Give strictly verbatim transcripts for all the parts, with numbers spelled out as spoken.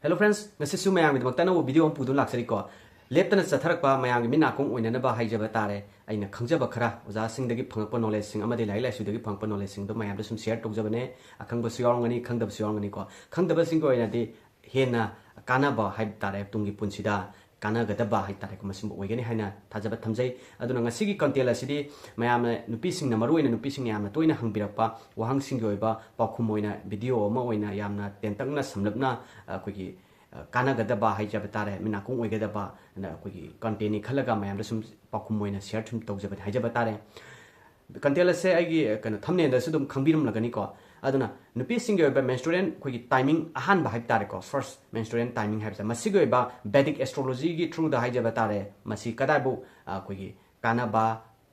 Hello friends, ꯉꯁꯤꯁꯨ ꯃꯌꯥꯝꯒꯤꯗꯃꯛꯇ ꯑꯅꯧꯕ video ꯑꯃ ꯄꯨꯗꯨꯅ ꯂꯥꯛꯆꯔꯤꯀꯣ꯫ ꯂꯦꯞꯇꯅ ꯆꯠꯊꯔꯛꯄ ꯃꯌꯥꯝꯒꯤ ꯃꯤꯠ ꯅꯥꯀꯣꯡ ꯑꯣꯏꯅꯅꯕ ꯍꯥꯏꯖꯕ ꯇꯥꯔꯦ꯫ ꯑꯩꯅ ꯈꯪꯖꯕ ꯈꯔ, ꯑꯣꯖꯥꯁꯤꯡꯗꯒꯤ ꯐꯪꯉꯛꯄ knowledgeꯁꯤꯡ ꯑꯃꯗꯤ ꯂꯥꯏꯔꯤꯛ ꯂꯥꯏꯁꯨꯗꯒꯤ ꯐꯪꯉꯛꯄ knowledgeꯁꯤꯡꯗꯣ ꯃꯌꯥꯝꯗ ꯁꯨꯝ share ꯇꯧꯖꯕꯅꯦ꯫ ꯑꯈꯪꯕꯁꯨ ꯌꯥꯎꯔꯝꯒꯅꯤ, ꯈꯪꯗꯕꯁꯨ ꯌꯥꯎꯔꯝꯒꯅꯤꯀꯣ꯫ ꯈꯪꯗꯕꯁꯤꯡꯒꯤ ꯑꯣꯏꯅꯗꯤ ꯍꯦꯟꯅ ꯀꯥꯟꯅꯕ ꯍꯥꯏꯕ ꯇꯥꯔꯦ, ꯇꯨꯡꯒꯤ ꯄꯨꯟꯁꯤꯗ ꯀꯥꯟꯅꯒꯗꯕ ꯍꯥꯏ ꯇꯥꯔꯦꯀꯣ, ꯃꯁꯤꯃ ꯑꯣꯏꯒꯅꯤ ꯍꯥꯏꯅ ꯊꯥꯖꯕ ꯊꯝꯖꯩ꯫ ꯑꯗꯨꯅ ꯉꯁꯤꯒꯤ content ꯑꯁꯤꯗꯤ ꯃꯌꯥꯝꯅ, ꯅꯨꯄꯤꯁꯤꯡꯅ, ꯃꯔꯨꯑꯣꯏꯅ ꯅꯨꯄꯤꯁꯤꯡꯅ ꯌꯥꯝꯅ ꯇꯣꯏꯅ ꯍꯪꯕꯤꯔꯛꯄ ꯋꯥꯍꯪꯁꯤꯡꯒꯤ ꯑꯣꯏꯕ ꯄꯥꯎꯈꯨꯝ ꯑꯣꯏꯅ video ꯑꯃ ꯑꯣꯏꯅ ꯌꯥꯝꯅ ꯇꯦꯟꯇꯛꯅ ꯁꯝꯂꯞꯅ ꯑꯩꯈꯣꯏꯒꯤ ꯀꯥꯟꯅꯒꯗꯕ ꯍꯥꯏꯖꯕ ꯇꯥꯔꯦ, ꯃꯤꯠ ꯅꯥꯀꯣꯡ ꯑꯣꯏꯒꯗꯕ ꯑꯩꯈꯣꯏꯒꯤ contentꯅꯤ ꯈꯜꯂꯒ ꯃꯌꯥꯝꯗ ꯁꯨꯝ ꯄꯥꯎꯈꯨꯝ ꯑꯣꯏꯅ share ꯁꯨꯝ ꯇꯧꯖꯕꯅꯤ ꯍꯥꯏꯖꯕ ꯇꯥꯔꯦ꯫ Content ꯑꯁꯦ ꯑꯩꯒꯤ ꯀꯩꯅꯣ thumbnailꯗꯁꯨ ꯑꯗꯨꯝ ꯈꯪꯕꯤꯔꯝꯂꯒꯅꯤꯀꯣ꯫ ꯑꯗꯨꯅ ꯅꯨꯄꯤꯁꯤꯡꯒꯤ ꯑꯣꯏꯕ menstrual ꯑꯩꯈꯣꯏꯒꯤ timing ꯑꯍꯥꯟꯕ ꯍꯥꯏꯕ ꯇꯥꯔꯦꯀꯣ, first menstrual timing ꯍꯥꯏꯕꯁꯦ, ꯃꯁꯤꯒꯤ ꯑꯣꯏꯕ Vedic astrologyꯒꯤ throughꯗ ꯍꯥꯏꯖꯕ ꯇꯥꯔꯦ, ꯃꯁꯤ ꯀꯗꯥꯏꯕꯨ ꯑꯩꯈꯣꯏꯒꯤ ꯀꯥꯟꯅꯕ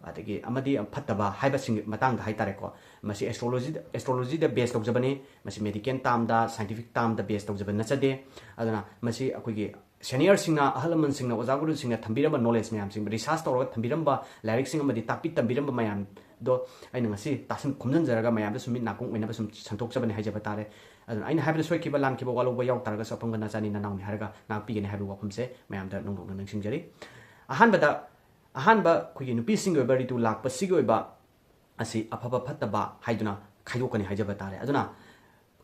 ꯑꯗꯒꯤ ꯑꯃꯗꯤ ꯐꯠꯇꯕ ꯍꯥꯏꯕꯁꯤꯡꯒꯤ ꯃꯇꯥꯡꯗ ꯍꯥꯏ ꯇꯥꯔꯦꯀꯣ꯫ ꯃꯁꯤ astrology, astrologyꯗ base ꯇꯧꯖꯕꯅꯤ꯫ ꯃꯁꯤ medical termꯗ, scientific termꯗ base ꯇꯧꯖꯕ ꯅꯠꯆꯗꯦ꯫ ꯑꯗꯨꯅ ꯃꯁꯤ ꯑꯩꯈꯣꯏꯒꯤ seniorꯁꯤꯡꯅ, ꯑꯍꯜ ꯂꯃꯟꯁꯤꯡꯅ, ꯑꯣꯖꯥ ꯒꯨꯔꯨꯁꯤꯡꯅ ꯊꯝꯕꯤꯔꯝꯕ knowledge ꯃꯌꯥꯝꯁꯤꯡ, research ꯇꯧꯔꯒ ꯊꯝꯕꯤꯔꯝꯕ ꯂꯥꯏꯔꯤꯛꯁꯤꯡ ꯑꯃꯗꯤ ꯇꯥꯛꯄꯤ ꯇꯝꯕꯤꯔꯝꯕ ꯃꯌꯥꯝꯗꯣ ꯑꯩꯅ ꯉꯁꯤ ꯇꯥꯁꯤꯟ ꯈꯣꯝꯖꯤꯟꯖꯔꯒ ꯃꯌꯥꯝꯗ ꯁꯨꯝ ꯃꯤꯠ ꯅꯥꯀꯣꯡ ꯑꯣꯏꯅꯕ ꯁꯨꯝ ꯁꯟꯗꯣꯛꯆꯕꯅꯤ ꯍꯥꯏꯖꯕ ꯇꯥꯔꯦ꯫ ꯑꯗꯨꯅ ꯑꯩꯅ ꯍꯥꯏꯕꯗ ꯁꯣꯏꯈꯤꯕ, ꯂꯥꯟꯈꯤꯕ, ꯋꯥꯠꯍꯧꯕ ꯌꯥꯎ ꯇꯥꯔꯒꯁꯨ ꯑꯄꯪꯕ ꯅꯆꯥꯅꯤ ꯅꯅꯥꯎꯅꯤ ꯍꯥꯏꯔꯒ ꯉꯥꯛꯄꯤꯒꯅꯤ ꯍꯥꯏꯕ ꯋꯥꯐꯝꯁꯦ ꯃꯌꯥꯝꯗ ꯅꯣꯡꯗꯣꯛꯅ ꯅꯤꯡꯁꯤꯡꯖꯔꯤ꯫ ꯑꯍꯥꯟꯕꯗ, ꯑꯍꯥꯟꯕ ꯑꯩꯈꯣꯏꯒꯤ ꯅꯨꯄꯤꯁꯤꯡꯒꯤ ꯑꯣꯏꯕ ꯔꯤꯇꯨ ꯂꯥꯛꯄꯁꯤꯒꯤ ꯑꯣꯏꯕ ꯑꯁꯤ ꯑꯐꯕ ꯐꯠꯇꯕ ꯍꯥꯏꯗꯨꯅ ꯈꯥꯏꯗꯣꯛꯀꯅꯤ ꯍꯥꯏꯖꯕ ꯇꯥꯔꯦ꯫ ꯑꯗꯨꯅ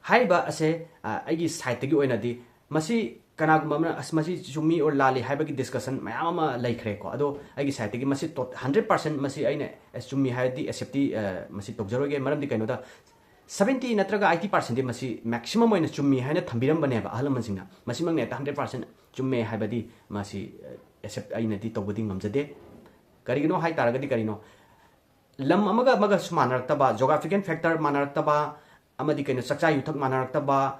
ꯍꯥꯏꯔꯤꯕ ꯑꯁꯦ, ꯑ, ꯑꯩꯒꯤ sideꯇꯒꯤ ꯑꯣꯏꯅꯗꯤ ꯃꯁꯤ ꯀꯅꯥꯒꯨꯝꯕ ꯑꯃꯅ, "ꯑꯁ, ꯃꯁꯤ ꯆꯨꯝꯃꯤ or ꯂꯥꯜꯂꯤ" ꯍꯥꯏꯕꯒꯤ discussion ꯃꯌꯥꯝ ꯑꯃ ꯂꯩꯈ꯭ꯔꯦꯀꯣ꯫ ꯑꯗꯣ ꯑꯩꯒꯤ sideꯇꯒꯤ ꯃꯁꯤ tot-, hundred percent ꯃꯁꯤ ꯑꯩꯅ, "ꯑꯁ, ꯆꯨꯝꯃꯤ" ꯍꯥꯏꯔꯗꯤ acceptꯇꯤ, ꯑ, ꯃꯁꯤ ꯇꯧꯖꯔꯣꯏꯒꯦ꯫ ꯃꯔꯝꯗꯤ ꯀꯩꯅꯣꯗ, seventy ꯅꯠꯇ꯭ꯔꯒ eighty percentꯇꯤ ꯃꯁꯤ maximum ꯑꯣꯏꯅ ꯆꯨꯝꯃꯤ ꯍꯥꯏꯅ ꯊꯝꯕꯤꯔꯝꯕꯅꯦꯕ ꯑꯍꯜ ꯂꯃꯟꯁꯤꯡꯅ꯫ ꯃꯁꯤꯃꯛꯅ ꯍꯦꯛꯇ hundred percent ꯆꯨꯝꯃꯦ ꯍꯥꯏꯕꯗꯤ ꯃꯁꯤ, ꯑ, accept ꯑꯩꯅꯗꯤ ꯇꯧꯕꯗꯤ ꯉꯝꯖꯗꯦ꯫ ꯀꯔꯤꯒꯤꯅꯣ ꯍꯥꯏ ꯇꯥꯔꯒꯗꯤ ꯀꯔꯤꯅꯣ? ꯂꯝ ꯑꯃꯒ ꯑꯃꯒꯁꯨ ꯃꯥꯟꯅꯔꯛꯇꯕ, geographical factor ꯃꯥꯟꯅꯔꯛꯇꯕ, ꯑꯃꯗꯤ ꯀꯩꯅꯣ, ꯆꯥꯛꯆꯥ ꯌꯨꯊꯛ ꯃꯥꯟꯅꯔꯛꯇꯕ,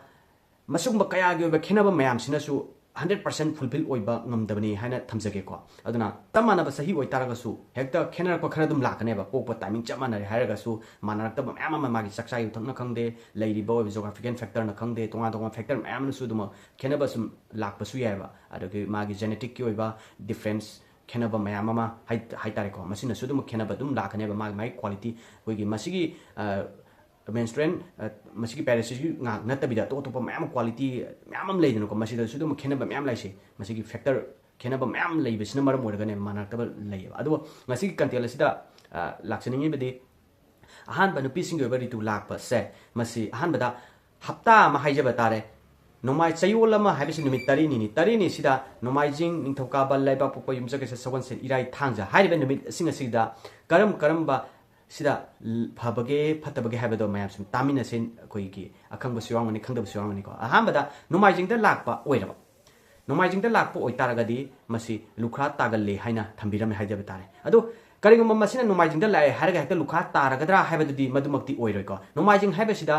ꯃꯁꯤꯒꯨꯝꯕ ꯀꯌꯥꯒꯤ ꯑꯣꯏꯕ ꯈꯦꯠꯅꯕ ꯃꯌꯥꯝꯁꯤꯅꯁꯨ hundred percent fulfill ꯑꯣꯏꯕ ꯉꯝꯗꯕꯅꯤ ꯍꯥꯏꯅ ꯊꯝꯖꯒꯦꯀꯣ꯫ ꯑꯗꯨꯅ ꯆꯞ ꯃꯥꯟꯅꯕ ꯆꯍꯤ ꯑꯣꯏꯇꯥꯔꯒꯁꯨ ꯍꯦꯛꯇ ꯈꯦꯠꯅꯔꯛꯄ ꯈꯔ ꯑꯗꯨꯝ ꯂꯥꯛꯀꯅꯦꯕ꯫ ꯄꯣꯛꯄ timing ꯆꯞ ꯃꯥꯟꯅꯔꯦ ꯍꯥꯏꯔꯒꯁꯨ ꯃꯥꯟꯅꯔꯛꯇꯕ ꯃꯌꯥꯝ ꯑꯃ, ꯃꯥꯒꯤ ꯆꯥꯛꯆꯥ ꯌꯨꯊꯛꯅ ꯈꯪꯗꯦ, ꯂꯩꯔꯤꯕ ꯑꯣꯏꯕ geographical factorꯅ ꯈꯪꯗꯦ, ꯇꯣꯉꯥꯟ ꯇꯣꯉꯥꯟꯕ factor ꯃꯌꯥꯝꯅꯁꯨ ꯑꯗꯨꯃꯛ ꯈꯦꯠꯅꯕ ꯁꯨꯝ ꯂꯥꯛꯄꯁꯨ ꯌꯥꯏꯑꯕ꯫ ꯑꯗꯒꯤ ꯃꯥꯒꯤ geneticꯀꯤ ꯑꯣꯏꯕ difference, ꯈꯦꯠꯅꯕ ꯃꯌꯥꯝ ꯑꯃ ꯍꯥꯏ-, ꯍꯥꯏꯇꯥꯔꯦꯀꯣ, ꯃꯁꯤꯅꯁꯨ ꯑꯗꯨꯝ ꯈꯦꯠꯅꯕ ꯑꯗꯨꯝ ꯂꯥꯛꯀꯅꯦꯕ꯫ ꯃꯥꯒꯤ, ꯃꯥꯒꯤ quality, ꯑꯩꯈꯣꯏꯒꯤ ꯃꯁꯤꯒꯤ, ꯑ, ꯃꯦꯟꯁꯇ꯭ꯔꯦꯟ ꯃꯁꯤꯒꯤ ꯄꯦꯔꯥꯂꯥꯏꯁꯤꯁꯀꯤ ꯉꯥꯛ ꯅꯠꯇꯕꯤꯗ ꯑꯇꯣꯞ ꯑꯇꯣꯞꯄ ꯃꯌꯥꯝ ꯑꯃ, ꯀ꯭ꯋꯥꯂꯤꯇꯤ ꯃꯌꯥꯝ ꯑꯃ ꯂꯩꯗꯅꯀꯣ, ꯃꯁꯤꯗꯁꯨ ꯑꯗꯨꯝ ꯈꯦꯠꯅꯕ ꯃꯌꯥꯝ ꯂꯩꯁꯦ꯫ ꯃꯁꯤꯒꯤ ꯐꯦꯛꯇꯔ ꯈꯦꯠꯅꯕ ꯃꯌꯥꯝ ꯂꯩꯕꯁꯤꯅ ꯃꯔꯝ ꯑꯣꯏꯔꯒꯅꯦ ꯃꯥꯟꯅꯔꯛꯇꯕ ꯂꯩꯌꯦꯕ꯫ ꯑꯗꯨꯕꯨ ꯉꯁꯤꯒꯤ ꯀꯟꯇꯦꯟ ꯑꯁꯤꯗ, ꯑ, ꯂꯥꯛꯆꯅꯤꯡꯉꯤꯕꯗꯤ, ꯑꯍꯥꯟꯕ ꯅꯨꯄꯤꯁꯤꯡꯒꯤ ꯑꯣꯏꯕ ꯔꯤꯇꯨ ꯂꯥꯛꯄꯁꯦ, ꯃꯁꯤ ꯑꯍꯥꯟꯕꯗ ꯍꯞꯇꯥ ꯑꯃ ꯍꯥꯏꯖꯕ ꯇꯥꯔꯦ, ꯅꯣꯡꯃꯥꯏ ꯆꯌꯣꯜ ꯑꯃ ꯍꯥꯏꯕꯁꯤ ꯅꯨꯃꯤꯠ ꯇꯔꯦꯠꯅꯤꯅꯤ꯫ ꯇꯔꯦꯠꯅꯤꯁꯤꯗ ꯅꯣꯡꯃꯥꯏꯖꯤꯡ, ꯅꯤꯡꯊꯧꯀꯥꯕ, ꯂꯩꯕꯥꯛꯄꯣꯛꯄ, ꯌꯨꯝꯁꯀꯩꯁ, ꯁꯒꯣꯜꯁꯦꯟ, ꯏꯔꯥꯏ, ꯊꯥꯡꯖ ꯍꯥꯏꯔꯤꯕ ꯅꯨꯃꯤꯠꯁꯤꯡ ꯑꯁꯤꯗ ꯀꯔꯝ ꯀꯔꯝꯕ ꯁꯤꯗ ꯐꯕꯒꯦ ꯐꯠꯇꯕꯒꯦ ꯍꯥꯏꯕꯗꯣ ꯃꯌꯥꯝ ꯁꯨꯝ ꯇꯥꯃꯤꯟꯅꯁꯦ꯫ ꯑꯩꯈꯣꯏꯒꯤ ꯑꯈꯪꯕꯁꯨ ꯌꯥꯎꯔꯝꯒꯅꯤ, ꯈꯪꯗꯕꯁꯨ ꯌꯥꯎꯔꯝꯒꯅꯤꯀꯣ꯫ ꯑꯍꯥꯟꯕꯗ ꯅꯣꯡꯃꯥꯏꯖꯤꯡꯗ ꯂꯥꯛꯄ ꯑꯣꯏꯔꯕ, ꯅꯣꯡꯃꯥꯏꯖꯤꯡꯗ ꯂꯥꯛꯄ ꯑꯣꯏꯇꯥꯔꯒꯗꯤ ꯃꯁꯤ ꯂꯨꯈ꯭ꯔꯥ ꯇꯥꯒꯜꯂꯤ ꯍꯥꯏꯅ ꯊꯝꯕꯤꯔꯝꯃꯦ ꯍꯥꯏꯖꯕ ꯇꯥꯔꯦ꯫ ꯑꯗꯨ ꯀꯔꯤꯒꯨꯝꯕ ꯃꯁꯤꯅ ꯅꯣꯡꯃꯥꯏꯖꯤꯡꯗ ꯂꯥꯛꯑꯦ ꯍꯥꯏꯔꯒ ꯍꯦꯛꯇ ꯂꯨꯈ꯭ꯔꯥ ꯇꯥꯔꯒꯗ꯭ꯔꯥ ꯍꯥꯏꯕꯗꯨꯗꯤ ꯃꯗꯨꯃꯛꯇꯤ ꯑꯣꯏꯔꯣꯏꯀꯣ꯫ ꯅꯣꯡꯃꯥꯏꯖꯤꯡ ꯍꯥꯏꯕꯁꯤꯗ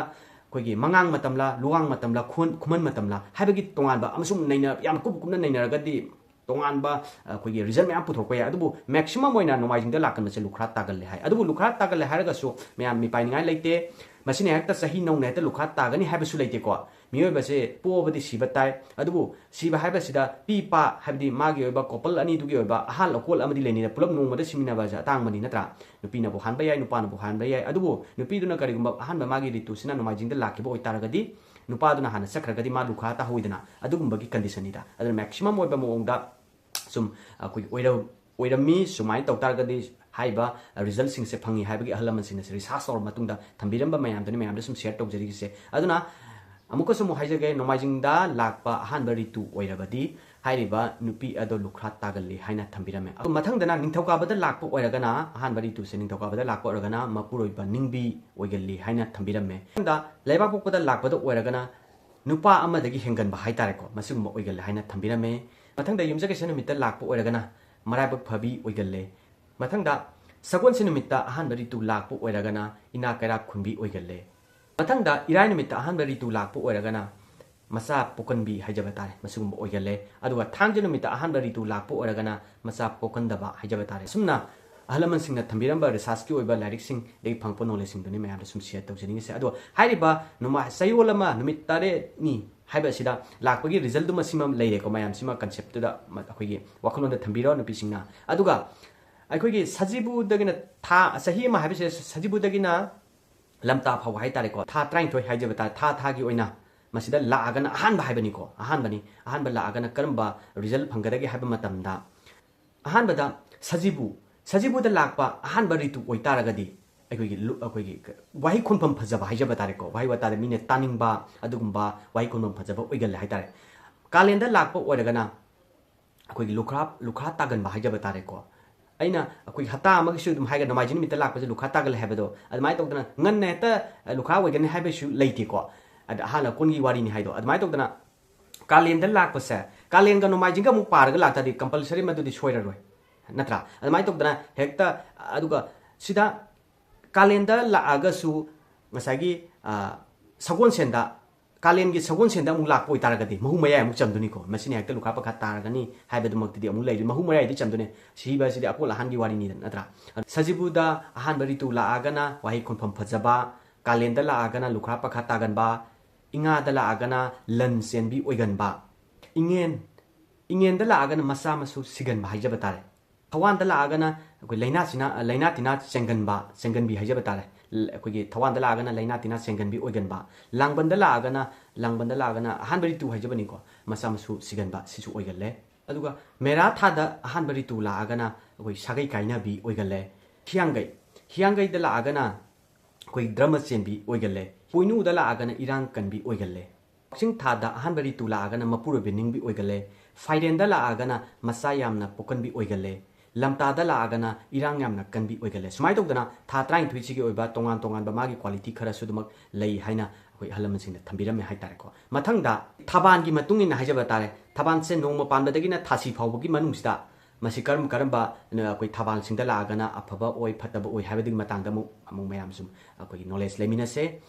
ꯑꯩꯈꯣꯏꯒꯤ ꯃꯉꯥꯡ ꯃꯇꯝꯂ, ꯂꯨꯋꯥꯡ ꯃꯇꯝꯂ, ꯈꯨꯟ-, ꯈꯨꯃꯟ ꯃꯇꯝꯂ ꯍꯥꯏꯕꯒꯤ ꯇꯣꯉꯥꯟꯕ ꯑꯃꯁꯨꯡ ꯅꯩꯅ-, ꯌꯥꯝ ꯀꯨꯞ ꯀꯨꯞꯅ ꯅꯩꯅꯔꯒꯗꯤ ꯇꯣꯉꯥꯟꯕ, ꯑꯩꯈꯣꯏꯒꯤ ꯔꯤꯖꯜ ꯃꯌꯥꯝ ꯄꯨꯊꯣꯔꯛꯄ ꯌꯥꯏ꯫ ꯑꯗꯨꯕꯨ ꯃꯦꯛꯁꯤꯃꯝ ꯑꯣꯏꯅ ꯅꯣꯡꯃꯥꯏꯖꯤꯡꯗ ꯂꯥꯛꯀꯟꯕꯁꯦ ꯂꯨꯈ꯭ꯔꯥ ꯇꯥꯒꯜꯂꯦ ꯍꯥꯏ꯫ ꯑꯗꯨꯕꯨ ꯂꯨꯈ꯭ꯔꯥ ꯇꯥꯒꯜꯂꯦ ꯍꯥꯏꯔꯒꯁꯨ ꯃꯌꯥꯝ ꯃꯤꯄꯥꯏꯅꯤꯡꯉꯥꯏ ꯂꯩꯇꯦ꯫ ꯃꯁꯤꯅ ꯍꯦꯛꯇ ꯆꯍꯤ ꯅꯧꯅ ꯍꯦꯛꯇ ꯂꯨꯈ꯭ꯔꯥ ꯇꯥꯒꯅꯤ ꯍꯥꯏꯕꯁꯨ ꯂꯩꯇꯦꯀꯣ꯫ ꯃꯤꯑꯣꯏꯕꯁꯦ ꯄꯣꯛꯑꯕꯗꯤ ꯁꯤꯕ ꯇꯥꯏ꯫ ꯑꯗꯨꯕꯨ ꯁꯤꯕ ꯍꯥꯏꯕꯁꯤꯗ ꯄꯤ ꯄꯥ, ꯍꯥꯏꯕꯗꯤ ꯃꯥꯒꯤ ꯑꯣꯏꯕ ꯀꯣꯄꯜ ꯑꯅꯤꯗꯨꯒꯤ ꯑꯣꯏꯕ ꯑꯍꯥꯜ ꯑꯀꯣꯜ ꯑꯃꯗꯤ ꯂꯩꯅꯤꯅ ꯄꯨꯂꯞ ꯅꯣꯡꯃꯗ ꯁꯤꯃꯤꯟꯅꯕ ꯍꯥꯏꯁꯦ ꯑꯇꯥꯡꯕꯅꯤ ꯅꯠꯇ꯭ꯔꯥ? ꯅꯨꯄꯤꯅꯕꯨ ꯍꯥꯟꯕ ꯌꯥꯏ, ꯅꯨꯄꯥꯅꯕꯨ ꯍꯥꯟꯕ ꯌꯥꯏ꯫ ꯑꯗꯨꯕꯨ ꯅꯨꯄꯤꯗꯨꯅ ꯀꯔꯤꯒꯨꯝꯕ ꯑꯍꯥꯟꯕ ꯃꯥꯒꯤ ꯔꯤꯇꯨꯁꯤꯅ ꯅꯣꯡꯃꯥꯏꯖꯤꯡꯗ ꯂꯥꯛꯈꯤꯕ ꯑꯣꯏꯇꯥꯔꯒꯗꯤ, ꯅꯨꯄꯥꯗꯨꯅ ꯍꯥꯟꯅ ꯆꯠꯈ꯭ꯔꯒꯗꯤ ꯃꯥ ꯂꯨꯈ꯭ꯔꯥ ꯇꯥꯍꯧꯏꯗꯅ, ꯑꯗꯨꯒꯨꯝꯕꯒꯤ ꯀꯟꯗꯤꯁꯟꯅꯤꯗ꯫ ꯑꯗꯨꯅ ꯃꯦꯛꯁꯤꯃꯝ ꯑꯣꯏꯕ ꯃꯑꯣꯡꯗ ꯁꯨꯝ ꯑꯩꯈꯣꯏꯒꯤ ꯑꯣꯏꯔ-, ꯑꯣꯏꯔꯝꯃꯤ, ꯁꯨꯃꯥꯏꯅ ꯇꯧ ꯇꯥꯔꯒꯗꯤ ꯍꯥꯏꯔꯤꯕ ꯔꯤꯖꯜꯁꯤꯡꯁꯦ ꯐꯪꯉꯤ ꯍꯥꯏꯕꯒꯤ ꯑꯍꯜ ꯂꯃꯟꯁꯤꯡꯅꯁꯨ ꯔꯤꯁꯥꯔꯆ ꯇꯧꯔꯕ ꯃꯇꯨꯡꯗ ꯊꯝꯕꯤꯔꯝꯕ ꯃꯌꯥꯝꯗꯨꯅꯤ ꯃꯌꯥꯝꯗ ꯁꯨꯝ ꯁꯤꯌꯔ ꯇꯧꯖꯔꯤꯁꯦ꯫ ꯑꯗꯨꯅ ꯑꯃꯨꯛꯀꯁꯨ ꯑꯃꯨꯛ ꯍꯥꯏꯖꯒꯦ, ꯅꯣꯡꯃꯥꯏꯖꯤꯡꯗ ꯂꯥꯛꯄ ꯑꯍꯥꯟꯕ ꯔꯤꯇꯨ ꯑꯣꯏꯔꯕꯗꯤ ꯍꯥꯏꯔꯤꯕ ꯅꯨꯄꯤ ꯑꯗꯣ ꯂꯨꯈ꯭ꯔꯥ ꯇꯥꯒꯜꯂꯤ ꯍꯥꯏꯅ ꯊꯝꯕꯤꯔꯝꯃꯦ꯫ ꯑꯗꯨ ꯃꯊꯪꯗꯅ ꯅꯤꯡꯊꯧꯀꯥꯕꯗ ꯂꯥꯛꯄ ꯑꯣꯏꯔꯒꯅ, ꯑꯍꯥꯟꯕ ꯔꯤꯇꯨꯁꯦ ꯅꯤꯡꯊꯧꯀꯥꯕꯗ ꯂꯥꯛꯄ ꯑꯣꯏꯔꯒꯅ ꯃꯄꯨꯔꯣꯏꯕ ꯅꯤꯡꯕꯤ ꯑꯣꯏꯒꯜꯂꯤ ꯍꯥꯏꯅ ꯊꯝꯕꯤꯔꯝꯃꯦ꯫ ꯃꯊꯪꯗ ꯂꯩꯕꯥꯛꯄꯣꯛꯄꯗ ꯂꯥꯛꯄꯗ ꯑꯣꯏꯔꯒꯅ ꯅꯨꯄꯥ ꯑꯃꯗꯒꯤ ꯍꯦꯟꯒꯟꯕ ꯍꯥꯏꯇꯥꯔꯦꯀꯣ, ꯃꯁꯤꯒꯨꯝꯕ ꯑꯣꯏꯒꯜꯂꯦ ꯍꯥꯏꯅ ꯊꯝꯕꯤꯔꯝꯃꯦ꯫ ꯃꯊꯪꯗ ꯌꯨꯝꯖꯀꯩꯁ ꯅꯨꯃꯤꯠꯇ ꯂꯥꯛꯄ ꯑꯣꯏꯔꯒꯅ ꯃꯔꯥꯏꯕꯛ ꯐꯕꯤ ꯑꯣꯏꯒꯜꯂꯦ꯫ ꯃꯊꯪꯗ ꯁꯒꯣꯜꯁꯦꯟ ꯅꯨꯃꯤꯠꯇ ꯑꯍꯥꯟꯕ ꯔꯤꯇꯨ ꯂꯥꯛꯄ ꯑꯣꯏꯔꯒꯅ ꯏꯅꯥꯛ ꯀꯩꯔꯥꯛ ꯈꯨꯟꯕꯤ ꯑꯣꯏꯒꯜꯂꯦ꯫ ꯃꯊꯪꯗ ꯏꯔꯥꯏ ꯅꯨꯃꯤꯠꯇ ꯑꯍꯥꯟꯕ ꯔꯤꯇꯨ ꯂꯥꯛꯄ ꯑꯣꯏꯔꯒꯅ ꯃꯆꯥ ꯄꯣꯛꯀꯟꯕꯤ ꯍꯥꯏꯖꯕ ꯇꯥꯔꯦ, ꯃꯁꯤꯒꯨꯝꯕ ꯑꯣꯏꯒꯜꯂꯦ꯫ ꯑꯗꯨꯒ ꯊꯥꯡꯖ ꯅꯨꯃꯤꯠꯇ ꯑꯍꯥꯟꯕ ꯔꯤꯇꯨ ꯂꯥꯛꯄ ꯑꯣꯏꯔꯒꯅ ꯃꯆꯥ ꯄꯣꯛꯀꯟꯗꯕ ꯍꯥꯏꯖꯕ ꯇꯥꯔꯦ꯫ ꯑꯁꯨꯝꯅ ꯑꯍꯜ ꯂꯃꯟꯁꯤꯡꯅ ꯊꯝꯕꯤꯔꯝꯕ ꯔꯤꯁꯥꯔꯆꯀꯤ ꯑꯣꯏꯕ ꯂꯥꯏꯔꯤꯛꯁꯤꯡꯗꯒꯤ ꯐꯪꯉꯛꯄ ꯅꯣꯂꯦꯖꯁꯤꯡꯗꯨꯅꯤ ꯃꯌꯥꯝꯗ ꯁꯨꯝ ꯁꯤꯌꯔ ꯇꯧꯖꯅꯤꯡꯉꯤꯁꯦ꯫ ꯑꯗꯣ ꯍꯥꯏꯔꯤꯕ ꯅꯣꯡꯃꯥꯏ ꯆꯌꯣꯜ ꯑꯃ ꯅꯨꯃꯤꯠ ꯇꯔꯦꯠꯅꯤ ꯍꯥꯏꯕ ꯑꯁꯤꯗ ꯂꯥꯛꯄꯒꯤ ꯔꯤꯖꯜꯗꯨꯃ ꯁꯤꯃ ꯂꯩꯔꯦꯀꯣ, ꯃꯌꯥꯝꯁꯤꯃ ꯀꯟꯁꯦꯞꯇꯨꯗ ꯃ-, ꯑꯩꯈꯣꯏꯒꯤ ꯋꯥꯈꯜꯂꯣꯟꯗ ꯊꯝꯕꯤꯔꯣ ꯅꯨꯄꯤꯁꯤꯡꯅ꯫ ꯑꯗꯨꯒ ꯑꯩꯈꯣꯏꯒꯤ ꯁꯖꯤꯕꯨꯗꯒꯤꯅ ꯊꯥ, ꯆꯍꯤ ꯑꯃ ꯍꯥꯏꯕꯁꯦ ꯁꯖꯤꯕꯨꯗꯒꯤꯅ ꯂꯝꯇꯥ ꯐꯥꯎꯕ ꯍꯥꯏꯇꯥꯔꯦꯀꯣ, ꯊꯥ ꯇꯔꯥꯅꯤꯊꯣꯏ ꯍꯥꯏꯖꯕ ꯇꯥꯔꯦ, ꯊꯥ ꯊꯥꯒꯤ ꯑꯣꯏꯅ ꯃꯁꯤꯗ ꯂꯥꯛꯑꯒꯅ ꯑꯍꯥꯟꯕ ꯍꯥꯏꯕꯅꯤꯀꯣ, ꯑꯍꯥꯟꯕꯅꯤ꯫ ꯑꯍꯥꯟꯕ ꯂꯥꯛꯑꯒꯅ ꯀꯔꯝꯕ result ꯐꯪꯒꯗꯒꯦ ꯍꯥꯏꯕ ꯃꯇꯝꯗ, ꯑꯍꯥꯟꯕꯗ ꯁꯖꯤꯕꯨ, ꯁꯖꯤꯕꯨꯗ ꯂꯥꯛꯄ ꯑꯍꯥꯟꯕ ꯔꯤꯇꯨ ꯑꯣꯏꯇꯥꯔꯒꯗꯤ ꯑꯩꯈꯣꯏꯒꯤ ꯂꯨ-, ꯑꯩꯈꯣꯏꯒꯤ ꯋꯥꯍꯩ ꯈꯣꯟꯐꯝ ꯐꯖꯕ ꯍꯥꯏꯖꯕ ꯇꯥꯔꯦꯀꯣ, ꯋꯥꯍꯩ ꯋꯥꯇꯥꯗ ꯃꯤꯅ ꯇꯥꯅꯤꯡꯕ ꯑꯗꯨꯒꯨꯝꯕ ꯋꯥꯍꯩ ꯈꯣꯟꯐꯝ ꯐꯖꯕ ꯑꯣꯏꯒꯜꯂꯦ ꯍꯥꯏꯇꯥꯔꯦ꯫ ꯀꯥꯂꯦꯟꯗ ꯂꯥꯛꯄ ꯑꯣꯏꯔꯒꯅ ꯑꯩꯈꯣꯏꯒꯤ ꯂꯨꯈ꯭ꯔꯥ, ꯂꯨꯈ꯭ꯔꯥ ꯇꯥꯒꯟꯕ ꯍꯥꯏꯖꯕ ꯇꯥꯔꯦꯀꯣ꯫ ꯑꯩꯅ ꯑꯩꯈꯣꯏꯒꯤ ꯍꯞꯇꯥ ꯑꯃꯒꯤꯁꯨ ꯑꯗꯨꯝ ꯍꯥꯏꯒ ꯅꯣꯡꯃꯥꯏꯖꯤꯡ ꯅꯨꯃꯤꯠꯇ ꯂꯥꯛꯄꯁꯦ ꯂꯨꯈ꯭ꯔꯥ ꯇꯥꯒꯜꯂꯦ ꯍꯥꯏꯕꯗꯣ, ꯑꯗꯨꯃꯥꯏꯅ ꯇꯧꯗꯅ ꯉꯟꯅ ꯍꯦꯛꯇ ꯂꯨꯈ꯭ꯔꯥ ꯑꯣꯏꯒꯅꯤ ꯍꯥꯏꯕꯁꯨ ꯂꯩꯇꯦꯀꯣ꯫ ꯑꯗ ꯑꯍꯥꯟ ꯑꯀꯣꯟꯒꯤ ꯋꯥꯔꯤꯅꯤ ꯍꯥꯏꯗꯣ꯫ ꯑꯗꯨꯃꯥꯏꯅ ꯇꯧꯗꯅ ꯀꯥꯂꯦꯟꯗ ꯂꯥꯛꯄꯁꯦ, ꯀꯥꯂꯦꯟꯒ ꯅꯣꯡꯃꯥꯏꯖꯤꯡꯒ ꯑꯃꯨꯛ ꯄꯥꯔꯒ ꯂꯥꯛꯇꯥꯔꯗꯤ compulsory ꯃꯗꯨꯗꯤ ꯁꯣꯏꯔꯔꯣꯏ, ꯅꯠꯇ꯭ꯔꯥ? ꯑꯗꯨꯃꯥꯏꯅ ꯇꯧꯗꯅ ꯍꯦꯛꯇ, ꯑꯗꯨꯒ ꯁꯤꯗ ꯀꯥꯂꯦꯟꯗ ꯂꯥꯛꯑꯒꯁꯨ ꯉꯁꯥꯏꯒꯤ, ꯑ, ꯁꯒꯣꯜꯁꯦꯟꯗ, ꯀꯥꯂꯦꯟꯒꯤ ꯁꯒꯣꯜꯁꯦꯟꯗ ꯑꯃꯨꯛ ꯂꯥꯛꯄ ꯑꯣꯏꯇꯥꯔꯒꯗꯤ ꯃꯍꯨ ꯃꯌꯥꯏ ꯑꯃꯨꯛ ꯆꯝꯗꯣꯏꯅꯤꯀꯣ꯫ ꯃꯁꯤꯅ ꯍꯦꯛꯇ ꯂꯨꯈ꯭ꯔꯥ ꯄꯈꯥ ꯇꯥꯔꯒꯅꯤ ꯍꯥꯏꯕꯗꯨꯃꯛꯇꯗꯤ ꯑꯃꯨꯛ ꯂꯩꯔꯤ, ꯃꯍꯨ ꯃꯌꯥꯏꯗꯤ ꯆꯝꯗꯣꯏꯅꯤ꯫ ꯁꯤꯕ ꯑꯁꯤꯗꯤ ꯑꯀꯣꯜ ꯑꯍꯥꯟꯒꯤ ꯋꯥꯔꯤꯅꯤꯗ, ꯅꯠꯇ꯭ꯔꯥ? ꯁꯖꯤꯕꯨꯗ ꯑꯍꯥꯟꯕ ꯔꯤꯇꯨ ꯂꯥꯛꯑꯒꯅ ꯋꯥꯍꯩ ꯈꯣꯟꯐꯝ ꯐꯖꯕ, ꯀꯥꯂꯦꯟꯗ ꯂꯥꯛꯑꯒꯅ ꯂꯨꯈ꯭ꯔꯥ ꯄꯈꯥ ꯇꯥꯒꯟꯕ, ꯏꯉꯥꯗ ꯂꯥꯛꯑꯒꯅ ꯂꯟ ꯆꯦꯟꯕꯤ ꯑꯣꯏꯒꯟꯕ, ꯏꯉꯦꯟ, ꯏꯉꯦꯟꯗ ꯂꯥꯛꯑꯒꯅ ꯃꯆꯥ ꯃꯁꯨ ꯁꯤꯒꯟꯕ ꯍꯥꯏꯖꯕ ꯇꯥꯔꯦ꯫ ꯊꯋꯥꯟꯗ ꯂꯥꯛꯑꯒꯅ ꯑꯩꯈꯣꯏ ꯂꯩꯅꯥ ꯁꯤꯅꯥ-, ꯂꯩꯅꯥ ꯇꯤꯟꯅꯥ ꯆꯦꯟꯒꯟꯕ, ꯆꯦꯟꯒꯟꯕꯤ ꯍꯥꯏꯖꯕ ꯇꯥꯔꯦ꯫ ꯂ-, ꯑꯩꯈꯣꯏꯒꯤ ꯊꯋꯥꯟꯗ ꯂꯥꯛꯑꯒꯅ ꯂꯩꯅꯥ ꯇꯤꯟꯅꯥ ꯆꯦꯟꯒꯟꯕꯤ ꯑꯣꯏꯒꯟꯕ꯫ ꯂꯥꯡꯕꯟꯗ ꯂꯥꯛꯑꯒꯅ, ꯂꯥꯡꯕꯟꯗ ꯂꯥꯛꯑꯒꯅ ꯑꯍꯥꯟꯕ ꯔꯤꯇꯨ ꯍꯥꯏꯖꯕꯅꯤꯀꯣ, ꯃꯆꯥ ꯃꯁꯨ ꯁꯤꯒꯟꯕ, ꯁꯤꯁꯨ ꯑꯣꯏꯒꯜꯂꯦ꯫ ꯑꯗꯨꯒ ꯃꯦꯔꯥ ꯊꯥꯗ ꯑꯍꯥꯟꯕ ꯔꯤꯇꯨ ꯂꯥꯛꯑꯒꯅ ꯑꯩꯈꯣꯏ ꯁꯥꯒꯩ ꯀꯥꯏꯅꯕꯤ ꯑꯣꯏꯒꯜꯂꯦ꯫ ꯍꯤꯌꯥꯡꯒꯩ, ꯍꯤꯌꯥꯡꯒꯩꯗ ꯂꯥꯛꯑꯒꯅ ꯑꯩꯈꯣꯏ ꯙꯔꯃ ꯆꯦꯟꯕꯤ ꯑꯣꯏꯒꯜꯂꯦ꯫ ꯄꯣꯏꯅꯨꯗ ꯂꯥꯛꯑꯒꯅ ꯏꯔꯥꯡ ꯀꯟꯕꯤ ꯑꯣꯏꯒꯜꯂꯦ꯫ ꯀꯛꯆꯤꯡ ꯊꯥꯗ ꯑꯍꯥꯟꯕ ꯔꯤꯇꯨ ꯂꯥꯛꯑꯒꯅ ꯃꯄꯨꯔꯣꯏꯕ ꯅꯤꯡꯕꯤ ꯑꯣꯏꯒꯜꯂꯦ꯫ ꯐꯥꯏꯔꯦꯟꯗ ꯂꯥꯛꯑꯒꯅ ꯃꯆꯥ ꯌꯥꯝꯅ ꯄꯣꯛꯀꯟꯕꯤ ꯑꯣꯏꯒꯜꯂꯦ꯫ ꯂꯝꯇꯥꯗ ꯂꯥꯛꯑꯒꯅ ꯏꯔꯥꯡ ꯌꯥꯝꯅ ꯀꯟꯕꯤ ꯑꯣꯏꯒꯜꯂꯦ꯫ ꯁꯨꯃꯥꯏꯅ ꯇꯧꯗꯅ ꯊꯥ ꯇꯔꯥꯅꯤꯊꯣꯏꯁꯤꯒꯤ ꯑꯣꯏꯕ ꯇꯣꯉꯥꯟ ꯇꯣꯉꯥꯟꯕ ꯃꯥꯒꯤ quality ꯈꯔꯁꯨ ꯑꯗꯨꯃꯛ ꯂꯩ ꯍꯥꯏꯅ ꯑꯩꯈꯣꯏ ꯑꯍꯜ ꯂꯃꯟꯁꯤꯡꯅ ꯊꯝꯕꯤꯔꯝꯃꯦ ꯍꯥꯏꯇꯥꯔꯦꯀꯣ꯫ ꯃꯊꯪꯗ ꯊꯥꯕꯥꯜꯒꯤ ꯃꯇꯨꯡ ꯏꯟꯅ ꯍꯥꯏꯖꯕ ꯇꯥꯔꯦ, ꯊꯥꯕꯥꯜꯁꯦ ꯅꯣꯡꯃ ꯄꯥꯟꯕꯗꯒꯤꯅ ꯊꯥꯁꯤ ꯐꯥꯎꯕꯒꯤ ꯃꯅꯨꯡꯁꯤꯗ ꯃꯁꯤ ꯀꯔꯝ ꯀꯔꯝꯕ, ꯑꯩꯈꯣꯏ ꯊꯥꯕꯥꯜꯁꯤꯡꯗ ꯂꯥꯛꯑꯒꯅ ꯑꯐꯕ ꯑꯣꯏ, ꯐꯠꯇꯕ ꯑꯣꯏ ꯍꯥꯏꯕꯗꯨꯒꯤ ꯃꯇꯥꯡꯗ ꯑꯃꯨꯛ, ꯑꯃꯨꯛ ꯃꯌꯥꯝ ꯁꯨꯝ ꯑꯩꯈꯣꯏꯒꯤ knowledge ꯂꯩꯃꯤꯟꯅꯁꯦ꯫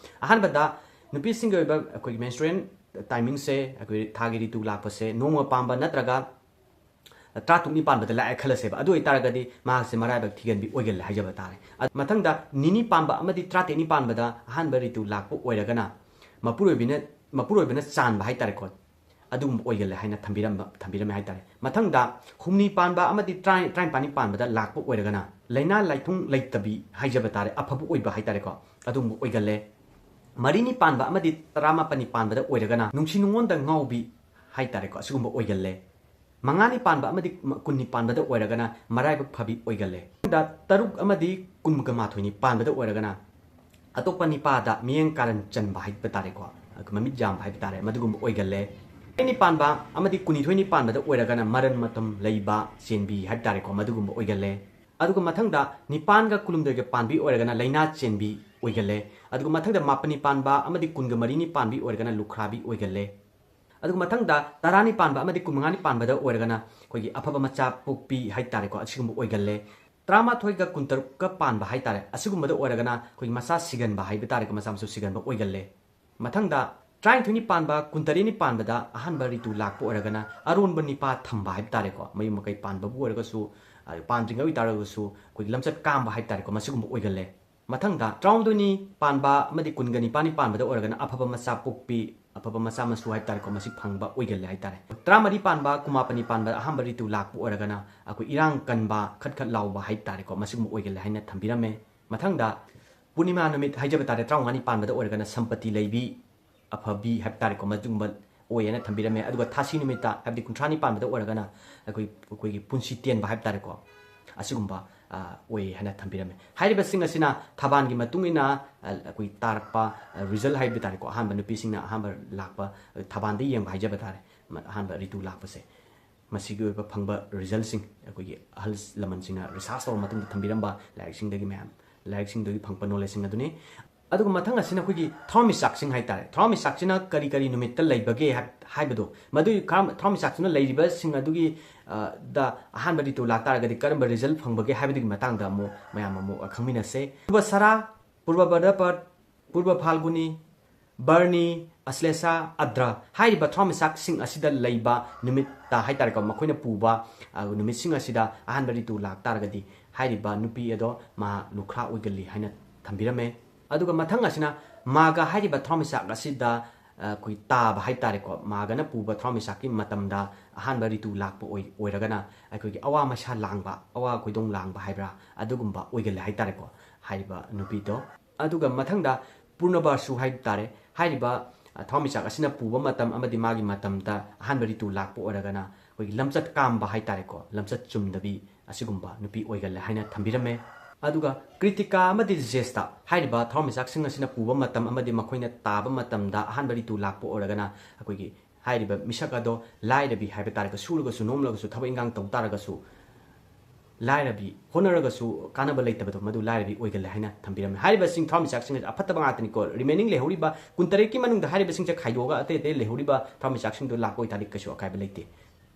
ꯑꯍꯥꯟꯕꯗ ꯅꯨꯄꯤꯁꯤꯡꯒꯤ ꯑꯣꯏꯕ ꯑꯩꯈꯣꯏꯒꯤ menstrual timingꯁꯦ, ꯑꯩꯈꯣꯏ ꯊꯥꯒꯤ ꯔꯤꯇꯨ ꯂꯥꯛꯄꯁꯦ ꯅꯣꯡꯃ ꯄꯥꯟꯕ ꯅꯠꯇ꯭ꯔꯒ ꯇꯔꯥꯇꯔꯨꯛꯅꯤ ꯄꯥꯟꯕꯗ ꯂꯥꯛꯑꯦ ꯈꯜꯂꯁꯦꯕ꯫ ꯑꯗꯨ ꯑꯣꯏꯇꯥꯔꯒꯗꯤ ꯃꯍꯥꯛꯁꯦ ꯃꯔꯥꯏꯕꯛ ꯊꯤꯒꯟꯕꯤ ꯑꯣꯏꯒꯜꯂꯦ ꯍꯥꯏꯖꯕ ꯇꯥꯔꯦ꯫ ꯑ-, ꯃꯊꯪꯗ ꯅꯤꯅꯤ ꯄꯥꯟꯕ ꯑꯃꯗꯤ ꯇꯔꯥꯇꯔꯦꯠꯅꯤ ꯄꯥꯟꯕꯗ ꯑꯍꯥꯟꯕ ꯔꯤꯇꯨ ꯂꯥꯛꯄ ꯑꯣꯏꯔꯒꯅ ꯃꯄꯨꯔꯣꯏꯕꯤꯅ, ꯃꯄꯨꯔꯣꯏꯕꯅ ꯆꯥꯟꯕ ꯍꯥꯏꯇꯥꯔꯦꯀꯣ, ꯑꯗꯨꯒꯨꯝꯕ ꯑꯣꯏꯒꯜꯂꯦ ꯍꯥꯏꯅ ꯊꯝꯕꯤꯔꯝꯕ, ꯊꯝꯕꯤꯔꯝꯃꯦ ꯍꯥꯏꯇꯥꯔꯦ꯫ ꯃꯊꯪꯗ ꯍꯨꯝꯅꯤ ꯄꯥꯟꯕ ꯑꯃꯗꯤ ꯇꯔꯥ-, ꯇꯔꯥꯅꯤꯄꯥꯟꯅꯤ ꯄꯥꯟꯕꯗ ꯂꯥꯛꯄ ꯑꯣꯏꯔꯒꯅ ꯂꯥꯏꯅꯥ ꯂꯥꯏꯊꯨꯡ ꯂꯩꯇꯕꯤ ꯍꯥꯏꯖꯕ ꯇꯥꯔꯦ, ꯑꯐꯕ ꯑꯣꯏꯕ ꯍꯥꯏꯇꯥꯔꯦꯀꯣ, ꯑꯗꯨꯒꯨꯝꯕ ꯑꯣꯏꯒꯜꯂꯦ꯫ ꯃꯔꯤꯅꯤ ꯄꯥꯟꯕ ꯑꯃꯗꯤ ꯇꯔꯥꯃꯥꯄꯟꯅꯤ ꯄꯥꯟꯕꯗ ꯑꯣꯏꯔꯒꯅ ꯅꯨꯡꯁꯤ ꯅꯨꯡꯉꯣꯟꯗ ꯉꯥꯎꯕꯤ ꯍꯥꯏꯇꯥꯔꯦꯀꯣ, ꯑꯁꯤꯒꯨꯝꯕ ꯑꯣꯏꯒꯜꯂꯦ꯫ ꯃꯉꯥꯅꯤ ꯄꯥꯟꯕ ꯑꯃꯗꯤ ꯀꯨꯟꯅꯤ ꯄꯥꯟꯕꯗ ꯑꯣꯏꯔꯒꯅ ꯃꯔꯥꯏꯕꯛ ꯐꯕꯤ ꯑꯣꯏꯒꯜꯂꯦ꯫ ꯇꯔꯨꯛ ꯑꯃꯗꯤ ꯀꯨꯟꯒ ꯃꯥꯊꯣꯏꯅꯤ ꯄꯥꯟꯕꯗ ꯑꯣꯏꯔꯒꯅ ꯑꯇꯣꯞꯄ ꯅꯤꯄꯥꯗ ꯃꯤꯠꯌꯦꯡ ꯀꯥꯔꯟ ꯆꯟꯕ ꯍꯥꯏꯕ ꯇꯥꯔꯦꯀꯣ, ꯃꯃꯤꯠ ꯌꯥꯝꯕ ꯍꯥꯏꯕ ꯇꯥꯔꯦ, ꯃꯗꯨꯒꯨꯝꯕ ꯑꯣꯏꯒꯜꯂꯦ꯫ ꯇꯔꯦꯠꯅꯤ ꯄꯥꯟꯕ ꯑꯃꯗꯤ ꯀꯨꯟꯅꯤꯊꯣꯏꯅꯤ ꯄꯥꯟꯕꯗ ꯑꯣꯏꯔꯒꯅ ꯃꯔꯟ ꯃꯇꯝ ꯂꯩꯕ, ꯆꯦꯟꯕꯤ ꯍꯥꯏꯕ ꯇꯥꯔꯦꯀꯣ, ꯃꯗꯨꯒꯨꯝꯕ ꯑꯣꯏꯒꯜꯂꯦ꯫ ꯑꯗꯨꯒ ꯃꯊꯪꯗ ꯅꯤꯄꯥꯟꯒ ꯀꯨꯟꯍꯨꯝꯗꯣꯏꯒ ꯄꯥꯟꯕꯤ ꯑꯣꯏꯔꯒꯅ ꯂꯥꯏꯅꯥ ꯆꯦꯟꯕꯤ ꯑꯣꯏꯒꯜꯂꯦ꯫ ꯑꯗꯨꯒ ꯃꯊꯪꯗ ꯃꯥꯄꯟꯅꯤ ꯄꯥꯟꯕ ꯑꯃꯗꯤ ꯀꯨꯟꯒ ꯃꯔꯤꯅꯤ ꯄꯥꯟꯕꯤ ꯑꯣꯏꯔꯒꯅ ꯂꯨꯈ꯭ꯔꯥꯕꯤ ꯑꯣꯏꯒꯜꯂꯦ꯫ ꯑꯗꯨꯒ ꯃꯊꯪꯗ ꯇꯔꯥꯅꯤ ꯄꯥꯟꯕ ꯑꯃꯗꯤ ꯀꯨꯟꯃꯉꯥꯅꯤ ꯄꯥꯟꯕꯗ ꯑꯣꯏꯔꯒꯅ ꯑꯩꯈꯣꯏꯒꯤ ꯑꯐꯕ ꯃꯆꯥ ꯄꯣꯛꯄꯤ ꯍꯥꯏ ꯇꯥꯔꯦꯀꯣ, ꯑꯁꯤꯒꯨꯝꯕ ꯑꯣꯏꯒꯜꯂꯦ꯫ ꯇꯔꯥꯃꯥꯊꯣꯏꯒ ꯀꯨꯟꯇꯔꯨꯛꯀ ꯄꯥꯟꯕ ꯍꯥꯏ ꯇꯥꯔꯦ, ꯑꯁꯤꯒꯨꯝꯕꯗ ꯑꯣꯏꯔꯒꯅ ꯑꯩꯈꯣꯏꯒꯤ ꯃꯆꯥ ꯁꯤꯒꯟꯕ ꯍꯥꯏꯕ ꯇꯥꯔꯦꯀꯣ, ꯃꯆꯥ ꯃꯁꯨ ꯁꯤꯒꯟꯕ ꯑꯣꯏꯒꯜꯂꯦ꯫ ꯃꯊꯪꯗ ꯇꯔꯥꯅꯤꯊꯣꯏꯅꯤ ꯄꯥꯟꯕ, ꯀꯨꯟꯇꯔꯦꯠꯅꯤ ꯄꯥꯟꯕꯗ ꯑꯍꯥꯟꯕ ꯔꯤꯇꯨ ꯂꯥꯛꯄ ꯑꯣꯏꯔꯒꯅ ꯑꯔꯣꯟꯕ ꯅꯤꯄꯥ ꯊꯝꯕ ꯍꯥꯏꯕ ꯇꯥꯔꯦꯀꯣ, ꯃꯌꯨꯝ ꯃꯀꯩ ꯄꯥꯟꯕꯕꯨ ꯑꯣꯏꯔꯒꯁꯨ, ꯑ, ꯄꯥꯟꯗ꯭ꯔꯤꯉꯩ ꯑꯣꯏꯇꯥꯔꯒꯁꯨ ꯑꯩꯈꯣꯏꯒꯤ ꯂꯝꯆꯠ ꯀꯥꯝꯕ ꯍꯥꯏꯕ ꯇꯥꯔꯦꯀꯣ, ꯃꯁꯤꯒꯨꯝꯕ ꯑꯣꯏꯒꯜꯂꯦ꯫ ꯃꯊꯪꯗ ꯇꯔꯥꯍꯨꯝꯗꯣꯏꯅꯤ ꯄꯥꯟꯕ ꯑꯃꯗꯤ ꯀꯨꯟꯒ ꯅꯤꯄꯥꯟꯅꯤ ꯄꯥꯟꯕꯗ ꯑꯣꯏꯔꯒꯅ ꯑꯐꯕ ꯃꯆꯥ ꯄꯣꯛꯄꯤ, ꯑꯐꯕ ꯃꯆꯥ ꯃꯁꯨ ꯍꯥꯏꯕ ꯇꯥꯔꯦꯀꯣ, ꯃꯁꯤ ꯐꯪꯕ ꯑꯣꯏꯒꯜꯂꯦ ꯍꯥꯏ ꯇꯥꯔꯦ꯫ ꯇꯔꯥꯃꯔꯤ ꯄꯥꯟꯕ, ꯀꯨꯟꯃꯥꯄꯟꯅꯤ ꯄꯥꯟꯕꯗ ꯑꯍꯥꯟꯕ ꯔꯤꯇꯨ ꯂꯥꯛꯄ ꯑꯣꯏꯔꯒꯅ ꯑꯩꯈꯣꯏ ꯏꯔꯥꯡ ꯀꯟꯕ, ꯈꯠ ꯈꯠ ꯂꯥꯎꯕ ꯍꯥꯏꯕ ꯇꯥꯔꯦꯀꯣ, ꯃꯁꯤꯒꯨꯝꯕ ꯑꯣꯏꯒꯜꯂꯦ ꯍꯥꯏꯅ ꯊꯝꯕꯤꯔꯝꯃꯦ꯫ ꯃꯊꯪꯗ ꯄꯨꯔꯅꯤꯃꯥ ꯅꯨꯃꯤꯠ ꯍꯥꯏꯖꯕ ꯇꯥꯔꯦ, ꯇꯔꯥꯃꯉꯥꯅꯤ ꯄꯥꯟꯕꯗ ꯑꯣꯏꯔꯒꯅ ꯁꯝꯄꯇꯤ ꯂꯩꯕꯤ, ꯑꯐꯕꯤ ꯍꯥꯏꯕ ꯇꯥꯔꯦꯀꯣ, ꯃꯗꯨꯒꯨꯝꯕ ꯑꯣꯏ ꯍꯥꯏꯅ ꯊꯝꯕꯤꯔꯝꯃꯦ꯫ ꯑꯗꯨꯒ ꯊꯥꯁꯤ ꯅꯨꯃꯤꯠꯇ, ꯍꯥꯏꯕꯗꯤ ꯀꯨꯟꯊ꯭ꯔꯥꯅꯤ ꯄꯥꯟꯕꯗ ꯑꯣꯏꯔꯒꯅ ꯑꯩꯈꯣꯏ, ꯑꯩꯈꯣꯏꯒꯤ ꯄꯨꯟꯁꯤ ꯇꯦꯟꯕ ꯍꯥꯏꯕ ꯇꯥꯔꯦꯀꯣ, ꯑꯁꯤꯒꯨꯝꯕ, ꯑ, ꯑꯣꯏ ꯍꯥꯏꯅ ꯊꯝꯕꯤꯔꯝꯃꯦ꯫ ꯍꯥꯏꯔꯤꯕꯁꯤꯡ ꯑꯁꯤꯅ ꯊꯕꯥꯟꯒꯤ ꯃꯇꯨꯡ ꯏꯟꯅ, ꯑ, ꯑꯩꯈꯣꯏ ꯇꯥꯔꯛꯄ, ꯑ, ꯔꯤꯖꯜ ꯍꯥꯏꯕ ꯇꯥꯔꯦꯀꯣ, ꯑꯍꯥꯟꯕ ꯅꯨꯄꯤꯁꯤꯡꯅ ꯑꯍꯥꯟꯕ ꯂꯥꯛꯄ, ꯑ, ꯊꯕꯥꯟꯗ ꯌꯦꯡꯕ ꯍꯥꯏꯖꯕ ꯇꯥꯔꯦ, ꯃ-, ꯑꯍꯥꯟꯕ ꯔꯤꯇꯨ ꯂꯥꯛꯄꯁꯦ꯫ ꯃꯁꯤꯒꯤ ꯑꯣꯏꯕ ꯐꯪꯕ ꯔꯤꯖꯜꯁꯤꯡ ꯑꯩꯈꯣꯏꯒꯤ ꯑꯍꯜ ꯂꯃꯟꯁꯤꯡꯅ ꯔꯤꯁꯥꯔꯁ ꯇꯧꯔ ꯃꯇꯨꯡꯗ ꯊꯝꯕꯤꯔꯝꯕ ꯂꯥꯏꯔꯤꯛꯁꯤꯡꯗꯒꯤ ꯃꯌꯥꯝ, ꯂꯥꯏꯔꯤꯛꯁꯤꯡꯗꯒꯤ ꯐꯪꯕ ꯅꯣꯂꯦꯖꯁꯤꯡ ꯑꯗꯨꯅꯤ꯫ ꯑꯗꯨꯒ ꯃꯊꯪ ꯑꯁꯤꯅ ꯑꯩꯈꯣꯏꯒꯤ ꯊꯋꯥꯟꯃꯤꯆꯥꯛꯁꯤꯡ ꯍꯥꯏ ꯇꯥꯔꯦ꯫ ꯊꯋꯥꯟꯃꯤꯆꯥꯛꯁꯤꯅ ꯀꯔꯤ ꯀꯔꯤ ꯅꯨꯃꯤꯠꯇ ꯂꯩꯕꯒꯦ ꯍꯥꯏ-, ꯍꯥꯏꯕꯗꯣ, ꯃꯗꯨꯒꯤ ꯀꯔꯝ-, ꯊꯋꯥꯟꯃꯤꯆꯥꯛꯁꯤꯅ ꯂꯩꯔꯤꯕꯁꯤꯡ ꯑꯗꯨꯒꯤ, ꯑ, ꯗ ꯑꯍꯥꯟꯕ ꯔꯤꯇꯨ ꯂꯥꯛꯇꯥꯔꯒꯗꯤ ꯀꯔꯝꯕ ꯔꯤꯖꯜ ꯐꯪꯕꯒꯦ ꯍꯥꯏꯕꯗꯨꯒꯤ ꯃꯇꯥꯡꯗ ꯑꯃꯨꯛ ꯃꯌꯥꯝ ꯑꯃꯨꯛ ꯈꯪꯃꯤꯟꯅꯁꯦ꯫ ꯄꯨꯔꯕ ꯁꯔꯥ, ꯄꯨꯔꯕ ꯚꯗ꯭ꯔꯄꯗ, ꯄꯨꯔꯕ ꯐꯥꯜꯒꯨꯅꯤ, ꯕꯔꯅꯤ, ꯑꯁ꯭ꯂꯦꯁꯥ, ꯑꯗ꯭ꯔ ꯍꯥꯏꯔꯤꯕ ꯊꯋꯥꯟꯃꯤꯆꯥꯛꯁꯤꯡ ꯑꯁꯤꯗ ꯂꯩꯕ ꯅꯨꯃꯤꯠꯇ ꯍꯥꯏ ꯇꯥꯔꯦꯀꯣ, ꯃꯈꯣꯏꯅ ꯄꯨꯕ, ꯑ, ꯅꯨꯃꯤꯠꯁꯤꯡ ꯑꯁꯤꯗ ꯑꯍꯥꯟꯕ ꯔꯤꯇꯨ ꯂꯥꯛꯇꯥꯔꯒꯗꯤ ꯍꯥꯏꯔꯤꯕ ꯅꯨꯄꯤ ꯑꯗꯣ ꯃꯍꯥꯛ ꯂꯨꯈ꯭ꯔꯥ ꯑꯣꯏꯒꯜꯂꯤ ꯍꯥꯏꯅ ꯊꯝꯕꯤꯔꯝꯃꯦ꯫ ꯑꯗꯨꯒ ꯃꯊꯪ ꯑꯁꯤꯅ ꯃꯥꯒ ꯍꯥꯏꯔꯤꯕ ꯊꯋꯥꯟꯃꯤꯆꯥꯛ ꯑꯁꯤꯗ ꯑꯩꯈꯣꯏ ꯇꯥꯕ ꯍꯥꯏ ꯇꯥꯔꯦꯀꯣ, ꯃꯥꯒꯅ ꯄꯨꯕ ꯊꯋꯥꯟꯃꯤꯆꯥꯛꯀꯤ ꯃꯇꯝꯗ ꯑꯍꯥꯟꯕ ꯔꯤꯇꯨ ꯂꯥꯛꯄ ꯑꯣꯏ-, ꯑꯣꯏꯔꯒꯅ ꯑꯩꯈꯣꯏꯒꯤ ꯑꯋꯥ ꯃꯩꯁꯥ ꯂꯥꯡꯕ, ꯑꯋꯥ ꯈꯣꯏꯗꯣꯡ ꯂꯥꯡꯕ ꯍꯥꯏꯕ꯭ꯔꯥ, ꯑꯗꯨꯒꯨꯝꯕ ꯑꯣꯏꯒꯜꯂꯦ ꯍꯥꯏ ꯇꯥꯔꯦꯀꯣ, ꯍꯥꯏꯔꯤꯕ ꯅꯨꯄꯤꯗꯣ꯫ ꯑꯗꯨꯒ ꯃꯊꯪꯗ ꯄꯨꯔꯅꯕꯥꯁꯨ ꯍꯥꯏ ꯇꯥꯔꯦ꯫ ꯍꯥꯏꯔꯤꯕ, ꯑ, ꯊꯋꯥꯟꯃꯤꯆꯥꯛ ꯑꯁꯤꯅ ꯄꯨꯕ ꯃꯇꯝ ꯑꯃꯗꯤ ꯃꯥꯒꯤ ꯃꯇꯝꯗ ꯑꯍꯥꯟꯕ ꯔꯤꯇꯨ ꯂꯥꯛꯄ ꯑꯣꯏꯔꯒꯅ ꯑꯩꯈꯣꯏꯒꯤ ꯂꯝꯆꯠ ꯀꯥꯝꯕ ꯍꯥꯏ ꯇꯥꯔꯦꯀꯣ, ꯂꯝꯆꯠ ꯆꯨꯝꯗꯕꯤ ꯑꯁꯤꯒꯨꯝꯕ ꯅꯨꯄꯤ ꯑꯣꯏꯒꯜꯂꯦ ꯍꯥꯏꯅ ꯊꯝꯕꯤꯔꯝꯃꯦ꯫ ꯑꯗꯨꯒ ꯀ꯭ꯔꯤꯇꯤꯀꯥ ꯑꯃꯗꯤ ꯖꯦꯁꯇ ꯍꯥꯏꯔꯤꯕ ꯊꯋꯥꯟꯃꯤꯆꯥꯛꯁꯤꯡ ꯑꯁꯤꯅ ꯄꯨꯕ ꯃꯇꯝ ꯑꯃꯗꯤ ꯃꯈꯣꯏꯅ ꯇꯥꯕ ꯃꯇꯝꯗ ꯑꯍꯥꯟꯕ ꯔꯤꯇꯨ ꯂꯥꯛꯄ ꯑꯣꯏꯔꯒꯅ ꯑꯩꯈꯣꯏꯒꯤ ꯍꯥꯏꯔꯤꯕ ꯃꯤꯁꯛ ꯑꯗꯣ ꯂꯥꯏꯔꯕꯤ ꯍꯥꯏꯕ ꯇꯥꯔꯦꯀꯣ, ꯁꯨꯔꯒꯁꯨ ꯅꯣꯝꯂꯒꯁꯨ ꯊꯕꯛ ꯏꯟꯈꯥꯡ ꯇꯧ ꯇꯥꯔꯒꯁꯨ ꯂꯥꯏꯔꯕꯤ, ꯍꯣꯠꯅꯔꯒꯁꯨ ꯀꯥꯟꯅꯕ ꯂꯩꯇꯕꯗꯣ, ꯃꯗꯨ ꯂꯥꯏꯔꯕꯤ ꯑꯣꯏꯒꯜꯂꯦ ꯍꯥꯏꯅ ꯊꯝꯕꯤꯔꯝꯃꯤ꯫ ꯍꯥꯏꯔꯤꯕꯁꯤꯡ ꯊꯋꯥꯟꯃꯤꯆꯥꯛꯁꯤꯡ ꯑꯁꯤ ꯑꯐꯠꯇꯕ ꯉꯥꯛꯇꯅꯤꯀꯣ꯫ ꯔꯤꯃꯦꯅꯤꯡ ꯂꯩꯍꯧꯔꯤꯕ ꯀꯨꯟꯇꯔꯦꯠꯀꯤ ꯃꯅꯨꯡꯗ ꯍꯥꯏꯔꯤꯕꯁꯤꯡꯁꯦ ꯈꯥꯏꯗꯣꯛꯑꯒ ꯑꯇꯩ ꯑꯇꯩ ꯂꯩꯍꯧꯔꯤꯕ ꯊꯋꯥꯟꯃꯤꯆꯥꯛꯁꯤꯡꯗꯣ ꯂꯥꯛꯄ ꯑꯣꯏꯇꯥꯔꯗꯤ ꯀꯩꯁꯨ ꯑꯀꯥꯏꯕ ꯂꯩꯇꯦ꯫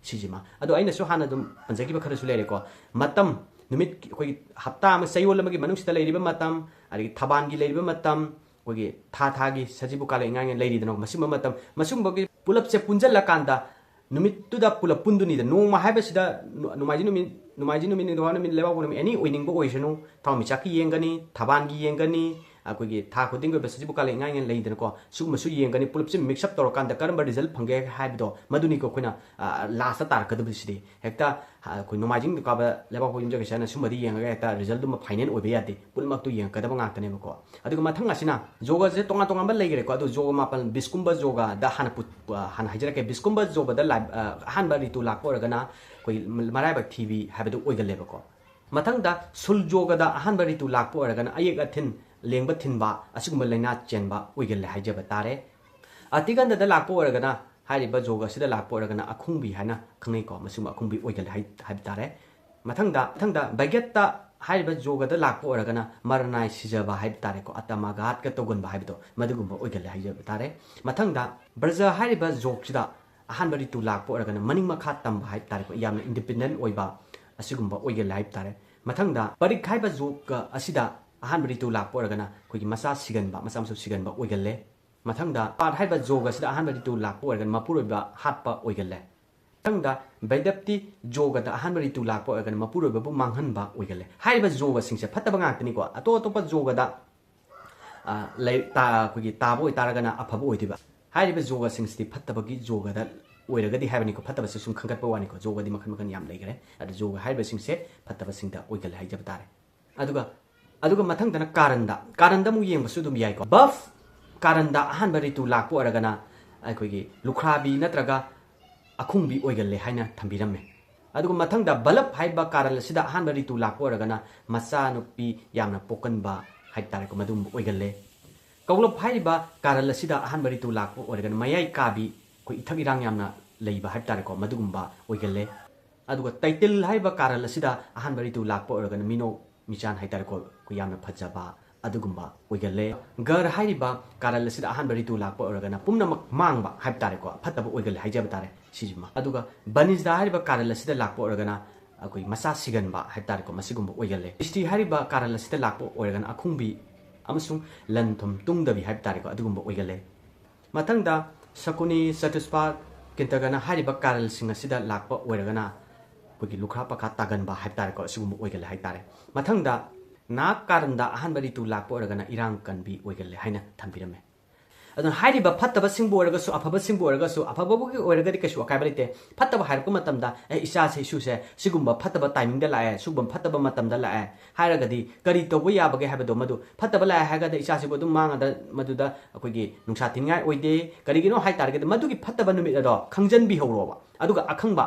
ꯁꯤꯁꯤꯃ꯫ ꯑꯗꯣ ꯑꯩꯅꯁꯨ ꯍꯥꯟꯅ ꯑꯗꯨꯝ ꯄꯟꯖꯈꯤꯕ ꯈꯔꯁꯨ ꯂꯩꯔꯦꯀꯣ꯫ ꯃꯇꯝ, ꯅꯨꯃꯤꯠ, ꯑꯩꯈꯣꯏꯒꯤ ꯍꯞꯇꯥ ꯑꯃ, ꯆꯌꯣꯜ ꯑꯃꯒꯤ ꯃꯅꯨꯡꯁꯤꯗ ꯂꯩꯔꯤꯕ ꯃꯇꯝ, ꯑꯗꯒꯤ ꯊꯕꯥꯟꯒꯤ ꯂꯩꯔꯤꯕ ꯃꯇꯝ, ꯑꯩꯈꯣꯏꯒꯤ ꯊꯥ ꯊꯥꯒꯤ ꯁꯖꯤꯕꯨ ꯀꯥꯂꯦ ꯏꯉꯥ ꯏꯉꯦꯟ ꯂꯩꯔꯤꯗꯅ, ꯃꯁꯤꯒꯨꯝꯕ ꯃꯇꯝ, ꯃꯁꯤꯒꯨꯝꯕꯒꯤ ꯄꯨꯂꯞꯁꯦ ꯄꯨꯟꯁꯤꯜꯂꯀꯥꯟꯗ ꯅꯨꯃꯤꯠꯇꯨꯗ ꯄꯨꯂꯞ ꯄꯨꯟꯗꯨꯅꯤꯗ꯫ ꯅꯣꯡꯃ ꯍꯥꯏꯕꯁꯤꯗ ꯅꯣ-, ꯅꯣꯡꯃꯥꯏꯖꯤꯡ ꯅꯨꯃꯤꯠ, ꯅꯣꯡꯃꯥꯏꯖꯤꯡ ꯅꯨꯃꯤꯠ, ꯅꯤꯡꯊꯧꯀꯥꯕ ꯅꯨꯃꯤꯠ, ꯂꯩꯕꯥꯛꯄꯣꯛꯄ ꯅꯨꯃꯤꯠ, ꯑꯦꯅꯤ ꯑꯣꯏꯅꯤꯡꯕ ꯑꯣꯏꯁꯅꯨ, ꯊꯋꯥꯟꯃꯤꯆꯥꯛꯀꯤ ꯌꯦꯡꯒꯅꯤ, ꯊꯕꯥꯟꯒꯤ ꯌꯦꯡꯒꯅꯤ, ꯑꯩꯈꯣꯏꯒꯤ ꯊꯥ ꯈꯨꯗꯤꯡꯒꯤ ꯑꯣꯏꯕ ꯁꯖꯤꯕꯨ ꯀꯥꯂꯦ ꯏꯉꯥ ꯏꯉꯦꯟ ꯂꯩꯗꯅꯀꯣ, ꯁꯤꯒꯨꯝꯕꯁꯨ ꯌꯦꯡꯒꯅꯤ꯫ ꯄꯨꯂꯞꯁꯦ ꯃꯤꯛꯁ ꯑꯞ ꯇꯧꯔꯀꯥꯟꯗ ꯀꯔꯝꯕ ꯔꯤꯖꯜ ꯐꯪꯒꯦ ꯍꯥꯏꯕꯗꯣ, ꯃꯗꯨꯅꯤꯀꯣ ꯑꯩꯈꯣꯏꯅ, ꯑ, ꯂꯥꯁꯇ ꯇꯥꯔꯛꯀꯗꯕꯁꯤꯗꯤ꯫ ꯍꯦꯛꯇ, ꯑ, ꯑꯩꯈꯣꯏ ꯅꯣꯡꯃꯥꯏꯖꯤꯡ ꯅꯤꯡꯊꯧꯀꯥꯕ ꯂꯩꯕꯥꯛꯄꯣꯛꯄ ꯌꯨꯝꯁꯀꯩꯁ ꯍꯥꯏꯅ ꯁꯨꯝꯕꯗꯤ ꯌꯦꯡꯉꯒ ꯍꯦꯛꯇ ꯔꯤꯖꯜꯗꯨꯃ ꯐꯥꯏꯅꯦꯜ ꯑꯣꯏꯕ ꯌꯥꯗꯦ꯫ ꯄꯨꯝꯅꯃꯛꯇꯨ ꯌꯦꯡꯉꯛꯀꯗꯕ ꯉꯥꯛꯇꯅꯦꯕꯀꯣ꯫ ꯑꯗꯨꯒ ꯃꯊꯪ ꯑꯁꯤꯅ ꯌꯣꯒꯁꯦ ꯇꯣꯉꯥꯟ ꯇꯣꯉꯥꯟꯕ ꯂꯩꯈ꯭ꯔꯦꯀꯣ꯫ ꯑꯗꯨ ꯌꯣꯒ ꯃꯥꯄꯜ, ꯕꯤꯁꯀꯨꯝꯕ ꯌꯣꯒꯗ ꯍꯥꯟꯅ ꯄꯨ-, ꯑ, ꯍꯥꯟꯅ ꯍꯥꯏꯖꯔꯛꯀꯦ꯫ ꯕꯤꯁꯀꯨꯝꯕ ꯌꯣꯒꯗ ꯂꯥꯏ-, ꯑ, ꯑꯍꯥꯟꯕ ꯔꯤꯇꯨ ꯂꯥꯛꯄ ꯑꯣꯏꯔꯒꯅ ꯑꯩꯈꯣꯏ ꯃꯔꯥꯏꯕꯛ ꯊꯤꯕꯤ ꯍꯥꯏꯕꯗꯨ ꯑꯣꯏꯒꯜꯂꯦꯕꯀꯣ꯫ ꯃꯊꯪꯗ ꯁꯨꯜ ꯌꯣꯒꯗ ꯑꯍꯥꯟꯕ ꯔꯤꯇꯨ ꯂꯥꯛꯄ ꯑꯣꯏꯔꯒꯅ ꯑꯌꯦꯛ ꯑꯊꯤꯟ, ꯂꯦꯡꯕ ꯊꯤꯟꯕ, ꯑꯁꯤꯒꯨꯝꯕ ꯂꯥꯏꯅꯥ ꯆꯦꯟꯕ ꯑꯣꯏꯒꯜꯂꯦ ꯍꯥꯏꯖꯕ ꯇꯥꯔꯦ꯫ ꯑꯇꯤꯒꯟꯗꯗ ꯂꯥꯛꯄ ꯑꯣꯏꯔꯒꯅ ꯍꯥꯏꯔꯤꯕ ꯌꯣꯒ ꯑꯁꯤꯗ ꯂꯥꯛꯄ ꯑꯣꯏꯔꯒꯅ ꯑꯈꯨꯡꯕꯤ ꯍꯥꯏꯅ ꯈꯪꯅꯩꯀꯣ, ꯃꯁꯤꯒꯨꯝꯕ ꯑꯈꯨꯡꯕꯤ ꯑꯣꯏꯒꯜꯂꯦ ꯍꯥꯏ-, ꯍꯥꯏꯕ ꯇꯥꯔꯦ꯫ ꯃꯊꯪꯗ, ꯃꯊꯪꯗ ꯕꯩꯒꯠꯇ ꯍꯥꯏꯔꯤꯕ ꯌꯣꯒꯗ ꯂꯥꯛꯄ ꯑꯣꯏꯔꯒꯅ ꯃꯔꯅꯥꯏ ꯁꯤꯖꯕ ꯍꯥꯏꯕ ꯇꯥꯔꯦꯀꯣ, ꯑꯇꯃꯥꯘꯥꯠꯀ ꯇꯧꯒꯟꯕ ꯍꯥꯏꯕꯗꯣ, ꯃꯗꯨꯒꯨꯝꯕ ꯑꯣꯏꯒꯜꯂꯦ ꯍꯥꯏꯖꯕ ꯇꯥꯔꯦ꯫ ꯃꯊꯪꯗ ꯕ꯭ꯔꯖ ꯍꯥꯏꯔꯤꯕ ꯌꯣꯒꯁꯤꯗ ꯑꯍꯥꯟꯕ ꯔꯤꯇꯨ ꯂꯥꯛꯄ ꯑꯣꯏꯔꯒꯅ ꯃꯅꯤꯡ ꯃꯈꯥ ꯇꯝꯕ ꯍꯥꯏꯕ ꯇꯥꯔꯦꯀꯣ, ꯌꯥꯝꯅ ꯏꯟꯗꯤꯄꯦꯟꯗꯦꯟ ꯑꯣꯏꯕ ꯑꯁꯤꯒꯨꯝꯕ ꯑꯣꯏꯒꯜꯂꯦ ꯍꯥꯏꯕ ꯇꯥꯔꯦ꯫ ꯃꯊꯪꯗ ꯄꯔꯤꯛ ꯍꯥꯏꯕ ꯌꯣꯒ ꯑꯁꯤꯗ ꯑꯍꯥꯟꯕ ꯔꯤꯇꯨ ꯂꯥꯛꯄ ꯑꯣꯏꯔꯒꯅ ꯑꯩꯈꯣꯏꯒꯤ ꯃꯆꯥ ꯁꯤꯒꯟꯕ, ꯃꯆꯥ ꯃꯁꯨ ꯁꯤꯒꯟꯕ ꯑꯣꯏꯒꯜꯂꯦ꯫ ꯃꯊꯪꯗ ꯄꯥꯠ ꯍꯥꯏꯕ ꯌꯣꯒ ꯑꯁꯤꯗ ꯑꯍꯥꯟꯕ ꯔꯤꯇꯨ ꯂꯥꯛꯄ ꯑꯣꯏꯔꯒꯅ ꯃꯄꯨꯔꯣꯏꯕ ꯍꯥꯠꯄ ꯑꯣꯏꯒꯜꯂꯦ꯫ ꯃꯊꯪꯗ ꯕꯩꯗꯞꯇꯤ ꯌꯣꯒꯗ ꯑꯍꯥꯟꯕ ꯔꯤꯇꯨ ꯂꯥꯛꯄ ꯑꯣꯏꯔꯒꯅ ꯃꯄꯨꯔꯣꯏꯕꯕꯨ ꯃꯥꯡꯍꯟꯕ ꯑꯣꯏꯒꯜꯂꯦ꯫ ꯍꯥꯏꯔꯤꯕ ꯌꯣꯒꯁꯤꯡꯁꯦ ꯐꯠꯇꯕ ꯉꯥꯛꯇꯅꯤꯀꯣ꯫ ꯑꯇꯣꯞ ꯑꯇꯣꯞꯄ ꯌꯣꯒꯗ, ꯑ, ꯂꯩ-, ꯇꯥ-, ꯑꯩꯈꯣꯏꯒꯤ ꯇꯥꯕ ꯑꯣꯏꯇꯥꯔꯒꯅ ꯑꯐꯕ ꯑꯣꯏꯗꯣꯏꯕ꯫ ꯍꯥꯏꯔꯤꯕ ꯌꯣꯒꯥꯁꯤꯡꯁꯤꯗꯤ ꯐꯠꯇꯕꯒꯤ ꯌꯣꯒꯥꯗ ꯑꯣꯏꯔꯒꯗꯤ ꯍꯥꯏꯕꯅꯤꯀꯣ, ꯐꯠꯇꯕꯁꯦ ꯁꯨꯝ ꯈꯟꯒꯠꯄ ꯋꯥꯅꯤꯀꯣ, ꯌꯣꯒꯥꯗꯤ ꯃꯈꯜ ꯃꯈꯜ ꯌꯥꯝ ꯂꯩꯈ꯭ꯔꯦ꯫ ꯑꯗꯨ ꯌꯣꯒꯥ ꯍꯥꯏꯔꯤꯕꯁꯤꯡꯁꯦ ꯐꯠꯇꯕꯁꯤꯡꯗ ꯑꯣꯏꯒꯜꯂꯦ ꯍꯥꯏꯖꯕ ꯇꯥꯔꯦ꯫ ꯑꯗꯨꯒ ꯑꯗꯨꯒ ꯃꯊꯪꯗꯅ ꯀꯥꯔꯟꯗ꯫ ꯀꯥꯔꯟꯗ ꯑꯃꯨꯛ ꯌꯦꯡꯕꯁꯨ ꯑꯗꯨꯝ ꯌꯥꯏꯀꯣ꯫ ꯕꯐ ꯀꯥꯔꯟꯗ ꯑꯍꯥꯟꯕ ꯔꯤꯇꯨ ꯂꯥꯛꯄ ꯑꯣꯏꯔꯒꯅ ꯑꯩꯈꯣꯏꯒꯤ ꯂꯨꯈ꯭ꯔꯥꯕꯤ ꯅꯠꯇ꯭ꯔꯒ ꯑꯈꯨꯡꯕꯤ ꯑꯣꯏꯒꯜꯂꯦ ꯍꯥꯏꯅ ꯊꯝꯕꯤꯔꯝꯃꯦ꯫ ꯑꯗꯨꯒ ꯃꯊꯪꯗ ꯕꯂꯞ ꯍꯥꯏꯕ ꯀꯥꯔꯟ ꯑꯁꯤꯗ ꯑꯍꯥꯟꯕ ꯔꯤꯇꯨ ꯂꯥꯛꯄ ꯑꯣꯏꯔꯒꯅ ꯃꯆꯥꯅꯨꯄꯤ ꯌꯥꯝꯅ ꯄꯣꯛꯀꯟꯕ ꯍꯥꯏꯕ ꯇꯥꯔꯦꯀꯣ, ꯃꯗꯨꯒꯨꯝꯕ ꯑꯣꯏꯒꯜꯂꯦ꯫ ꯀꯧꯂꯞ ꯍꯥꯏꯔꯤꯕ ꯀꯥꯔꯟ ꯑꯁꯤꯗ ꯑꯍꯥꯟꯕ ꯔꯤꯇꯨ ꯂꯥꯛꯄ ꯑꯣꯏꯔꯒꯅ ꯃꯌꯥꯏ ꯀꯥꯕꯤ, ꯑꯩꯈꯣꯏ ꯏꯊꯛ ꯏꯔꯥꯡ ꯌꯥꯝꯅ ꯂꯩꯕ ꯍꯥꯏꯕ ꯇꯥꯔꯦꯀꯣ, ꯃꯗꯨꯒꯨꯝꯕ ꯑꯣꯏꯒꯜꯂꯦ꯫ ꯑꯗꯨꯒ ꯇꯥꯏꯇꯤꯜ ꯍꯥꯏꯔꯤꯕ ꯀꯥꯔꯟ ꯑꯁꯤꯗ ꯑꯍꯥꯟꯕ ꯔꯤꯇꯨ ꯂꯥꯛꯄ ꯑꯣꯏꯔꯒꯅ ꯃꯤꯅꯣꯛ ꯃꯤꯆꯥꯟ ꯍꯥꯏ ꯇꯥꯔꯦꯀꯣ, ꯑꯩꯈꯣꯏ ꯌꯥꯝꯅ ꯐꯖꯕ ꯑꯗꯨꯒꯨꯝꯕ ꯑꯣꯏꯒꯜꯂꯦ꯫ ꯒꯔ ꯍꯥꯏꯔꯤꯕ ꯀꯥꯔꯟ ꯑꯁꯤꯗ ꯑꯍꯥꯟꯕ ꯔꯤꯇꯨ ꯂꯥꯛꯄ ꯑꯣꯏꯔꯒꯅ ꯄꯨꯝꯅꯃꯛ ꯃꯥꯡꯕ ꯍꯥꯏꯕ ꯇꯥꯔꯦꯀꯣ, ꯐꯠꯇꯕ ꯑꯣꯏꯒꯜꯂꯦ ꯍꯥꯏꯖꯕ ꯇꯥꯔꯦ ꯁꯤꯁꯤꯃ꯫ ꯑꯗꯨꯒ ꯕꯅꯤꯖꯗꯥ ꯍꯥꯏꯔꯤꯕ ꯀꯥꯔꯟ ꯑꯁꯤꯗ ꯂꯥꯛꯄ ꯑꯣꯏꯔꯒꯅ ꯑꯩꯈꯣꯏ ꯃꯆꯥ ꯁꯤꯒꯟꯕ ꯍꯥꯏꯕ ꯇꯥꯔꯦꯀꯣ, ꯃꯁꯤꯒꯨꯝꯕ ꯑꯣꯏꯒꯜꯂꯦ꯫ ꯁ꯭ꯔꯤꯁꯇꯤ ꯍꯥꯏꯔꯤꯕ ꯀꯥꯔꯟ ꯑꯁꯤꯗ ꯂꯥꯛꯄ ꯑꯣꯏꯔꯒꯅ ꯑꯈꯨꯡꯕꯤ ꯑꯃꯁꯨꯡ ꯂꯟ ꯊꯨꯝ ꯇꯨꯡꯗꯕꯤ ꯍꯥꯏꯕ ꯇꯥꯔꯦꯀꯣ, ꯑꯗꯨꯒꯨꯝꯕ ꯑꯣꯏꯒꯜꯂꯦ꯫ ꯃꯊꯪꯗ ꯁꯀꯨꯅꯤ, ꯆꯇꯨꯁꯄꯥ, ꯀꯤꯟꯇꯒꯅ ꯍꯥꯏꯔꯤꯕ ꯀꯥꯔꯟꯁꯤꯡ ꯑꯁꯤꯗ ꯂꯥꯛꯄ ꯑꯣꯏꯔꯒꯅ ꯑꯩꯈꯣꯏꯒꯤ ꯂꯨꯈ꯭ꯔꯥ ꯄꯈꯥ ꯇꯥꯒꯟꯕ ꯍꯥꯏꯕ ꯇꯥꯔꯦꯀꯣ, ꯑꯁꯤꯒꯨꯝꯕ ꯑꯣꯏꯒꯜꯂꯦ ꯍꯥꯏꯕ ꯇꯥꯔꯦ꯫ ꯃꯊꯪꯗ ꯅꯥꯛ ꯀꯥꯔꯟꯗ ꯑꯍꯥꯟꯕ ꯔꯤꯇꯨ ꯂꯥꯛꯄ ꯑꯣꯏꯔꯒꯅ ꯏꯔꯥꯡ ꯀꯟꯕꯤ ꯑꯣꯏꯒꯜꯂꯦ ꯍꯥꯏꯅ ꯊꯝꯕꯤꯔꯝꯃꯦ꯫ ꯑꯗꯨꯅ ꯍꯥꯏꯔꯤꯕ ꯐꯠꯇꯕꯁꯤꯡꯕꯨ ꯑꯣꯏꯔꯒꯁꯨ, ꯑꯐꯕꯁꯤꯡꯕꯨ ꯑꯣꯏꯔꯒꯁꯨ, ꯑꯐꯕꯕꯨꯒꯤ ꯑꯣꯏꯔꯒꯗꯤ ꯀꯩꯁꯨ ꯑꯀꯥꯏꯕ ꯂꯩꯇꯦ꯫ ꯐꯠꯇꯕ ꯍꯥꯏꯔꯛꯄ ꯃꯇꯝꯗ, "ꯑꯦ, ꯏꯆꯥꯁꯦ, ꯏꯁꯨꯁꯦ ꯁꯤꯒꯨꯝꯕ ꯐꯠꯇꯕ ꯇꯥꯏꯃꯤꯡꯗ ꯂꯥꯛꯑꯦ, ꯁꯤꯒꯨꯝꯕ ꯐꯠꯇꯕ ꯃꯇꯝꯗ ꯂꯥꯛꯑꯦ" ꯍꯥꯏꯔꯒꯗꯤ ꯀꯔꯤ ꯇꯧꯕ ꯌꯥꯕꯒꯦ ꯍꯥꯏꯕꯗꯣ, ꯃꯗꯨ ꯐꯠꯇꯕ ꯂꯥꯛꯑꯦ ꯍꯥꯏꯔꯒꯗꯤ ꯏꯆꯥꯁꯤꯕꯨ ꯑꯗꯨꯝ ꯃꯥꯡꯉꯗ ꯃꯗꯨꯗ ꯑꯩꯈꯣꯏꯒꯤ ꯅꯨꯡꯁꯥ ꯊꯤꯟꯉꯥꯏ ꯑꯣꯏꯗꯦ꯫ ꯀꯔꯤꯒꯤꯅꯣ ꯍꯥꯏ ꯇꯥꯔꯒꯗꯤ ꯃꯗꯨꯒꯤ ꯐꯠꯇꯕ ꯅꯨꯃꯤꯠ ꯑꯗꯣ ꯈꯪꯖꯟꯕꯤꯍꯧꯔꯣꯕ꯫ ꯑꯗꯨꯒ ꯑꯈꯪꯕ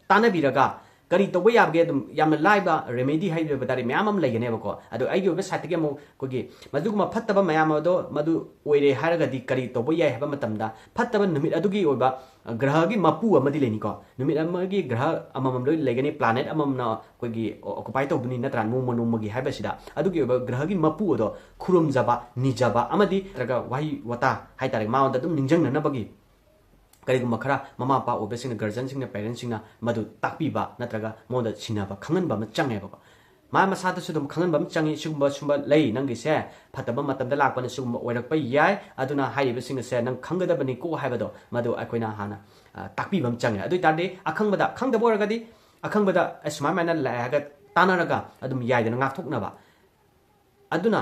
ꯇꯥꯟꯅꯕꯤꯔꯒ ꯀꯔꯤ ꯇꯧꯕ ꯌꯥꯕꯒꯦ, ꯑꯗꯨꯝ ꯌꯥꯝꯅ ꯂꯥꯏꯕ ꯔꯦꯃꯦꯗꯤ ꯍꯥꯏꯕ ꯇꯥꯔꯦ, ꯃꯌꯥꯝ ꯑꯃ ꯂꯩꯒꯅꯦꯕꯀꯣ꯫ ꯑꯗꯣ ꯑꯩꯒꯤ ꯑꯣꯏꯕ ꯁꯥꯏꯠꯇꯒꯤ ꯑꯃꯨꯛ ꯑꯩꯈꯣꯏꯒꯤ ꯃꯗꯨꯒꯨꯝꯕ ꯐꯠꯇꯕ ꯃꯌꯥꯝ ꯑꯗꯣ ꯃꯗꯨ ꯑꯣꯏꯔꯦ ꯍꯥꯏꯔꯒꯗꯤ ꯀꯔꯤ ꯇꯧꯕ ꯌꯥꯏ ꯍꯥꯏꯕ ꯃꯇꯝꯗ, ꯐꯠꯇꯕ ꯅꯨꯃꯤꯠ ꯑꯗꯨꯒꯤ ꯑꯣꯏꯕ, ꯑ, ꯒ꯭ꯔꯍꯒꯤ ꯃꯄꯨ ꯑꯃꯗꯤ ꯂꯩꯅꯤꯀꯣ꯫ ꯅꯨꯃꯤꯠ ꯑꯃꯒꯤ ꯒ꯭ꯔꯍ ꯑꯃꯃꯝ ꯂꯣꯏ ꯂꯩꯒꯅꯤ, ꯄ꯭ꯂꯥꯅꯦꯠ ꯑꯃꯃꯝꯅ ꯑꯩꯈꯣꯏꯒꯤ ꯑꯣ-, ꯑꯣꯀꯨꯄꯥꯏ ꯇꯧꯕꯅꯤ ꯅꯠꯇ꯭ꯔꯥ, ꯅꯣꯡꯃ ꯅꯣꯡꯃꯒꯤ ꯍꯥꯏꯕꯁꯤꯗ꯫ ꯑꯗꯨꯒꯤ ꯑꯣꯏꯕ ꯒ꯭ꯔꯍꯒꯤ ꯃꯄꯨ ꯑꯗꯣ ꯈꯨꯔꯨꯝꯖꯕ, ꯅꯤꯖꯕ ꯑꯃꯗꯤ ꯅꯠꯇ꯭ꯔꯒ ꯋꯥꯍꯩ ꯋꯥꯇꯥ ꯍꯥꯏ ꯇꯥꯔꯦ, ꯃꯉꯣꯟꯗ ꯑꯗꯨꯝ ꯅꯤꯡꯁꯤꯡꯅꯅꯕꯒꯤ ꯀꯔꯤꯒꯨꯝꯕ ꯈꯔ ꯃꯃꯥ ꯃꯄꯥ ꯑꯣꯏꯕꯁꯤꯡꯅ, ꯒꯥꯔꯖꯤꯌꯟꯁꯤꯡꯅ, ꯄꯦꯔꯦꯟꯁꯁꯤꯡꯅ ꯃꯗꯨ ꯇꯥꯛꯄꯤꯕ ꯅꯠꯇ꯭ꯔꯒ ꯃꯉꯣꯟꯗ ꯁꯤꯟꯅꯕ ꯈꯪꯍꯟꯕ ꯑꯃ ꯆꯪꯉꯦꯕꯀꯣ꯫ ꯃꯥ ꯃꯁꯥꯗꯁꯨ ꯑꯗꯨꯝ ꯈꯪꯍꯟꯕ ꯑꯃ ꯆꯪꯉꯤ, ꯁꯤꯒꯨꯝꯕ ꯁꯨꯝꯕ ꯂꯩ, ꯅꯪꯒꯤꯁꯦ ꯐꯠꯇꯕ ꯃꯇꯝꯗ ꯂꯥꯛꯄꯅ ꯁꯤꯒꯨꯝꯕ ꯑꯣꯏꯔꯛꯄ ꯌꯥꯏ, ꯑꯗꯨꯅ ꯍꯥꯏꯔꯤꯕꯁꯤꯡ ꯑꯁꯦ ꯅꯪ ꯈꯪꯒꯗꯕꯅꯤꯀꯣ ꯍꯥꯏꯕꯗꯣ ꯃꯗꯨ ꯑꯩꯈꯣꯏꯅ ꯍꯥꯟꯅ, ꯑ, ꯇꯥꯛꯄꯤꯕ ꯑꯃ ꯆꯪꯉꯦ꯫ ꯑꯗꯨ ꯑꯣꯏ ꯇꯥꯔꯗꯤ ꯑꯈꯪꯕꯗ, ꯈꯪꯗꯕ ꯑꯣꯏꯔꯒꯗꯤ ꯑꯈꯪꯕꯗ, "ꯑꯦ, ꯁꯨꯃꯥꯏ ꯁꯨꯃꯥꯏꯅ ꯂꯥꯛꯑꯦ" ꯍꯥꯏꯔꯒ ꯇꯥꯟꯅꯔꯒ ꯑꯗꯨꯝ ꯌꯥꯏꯗꯅ ꯉꯥꯛꯊꯣꯛꯅꯕ꯫ ꯑꯗꯨꯅ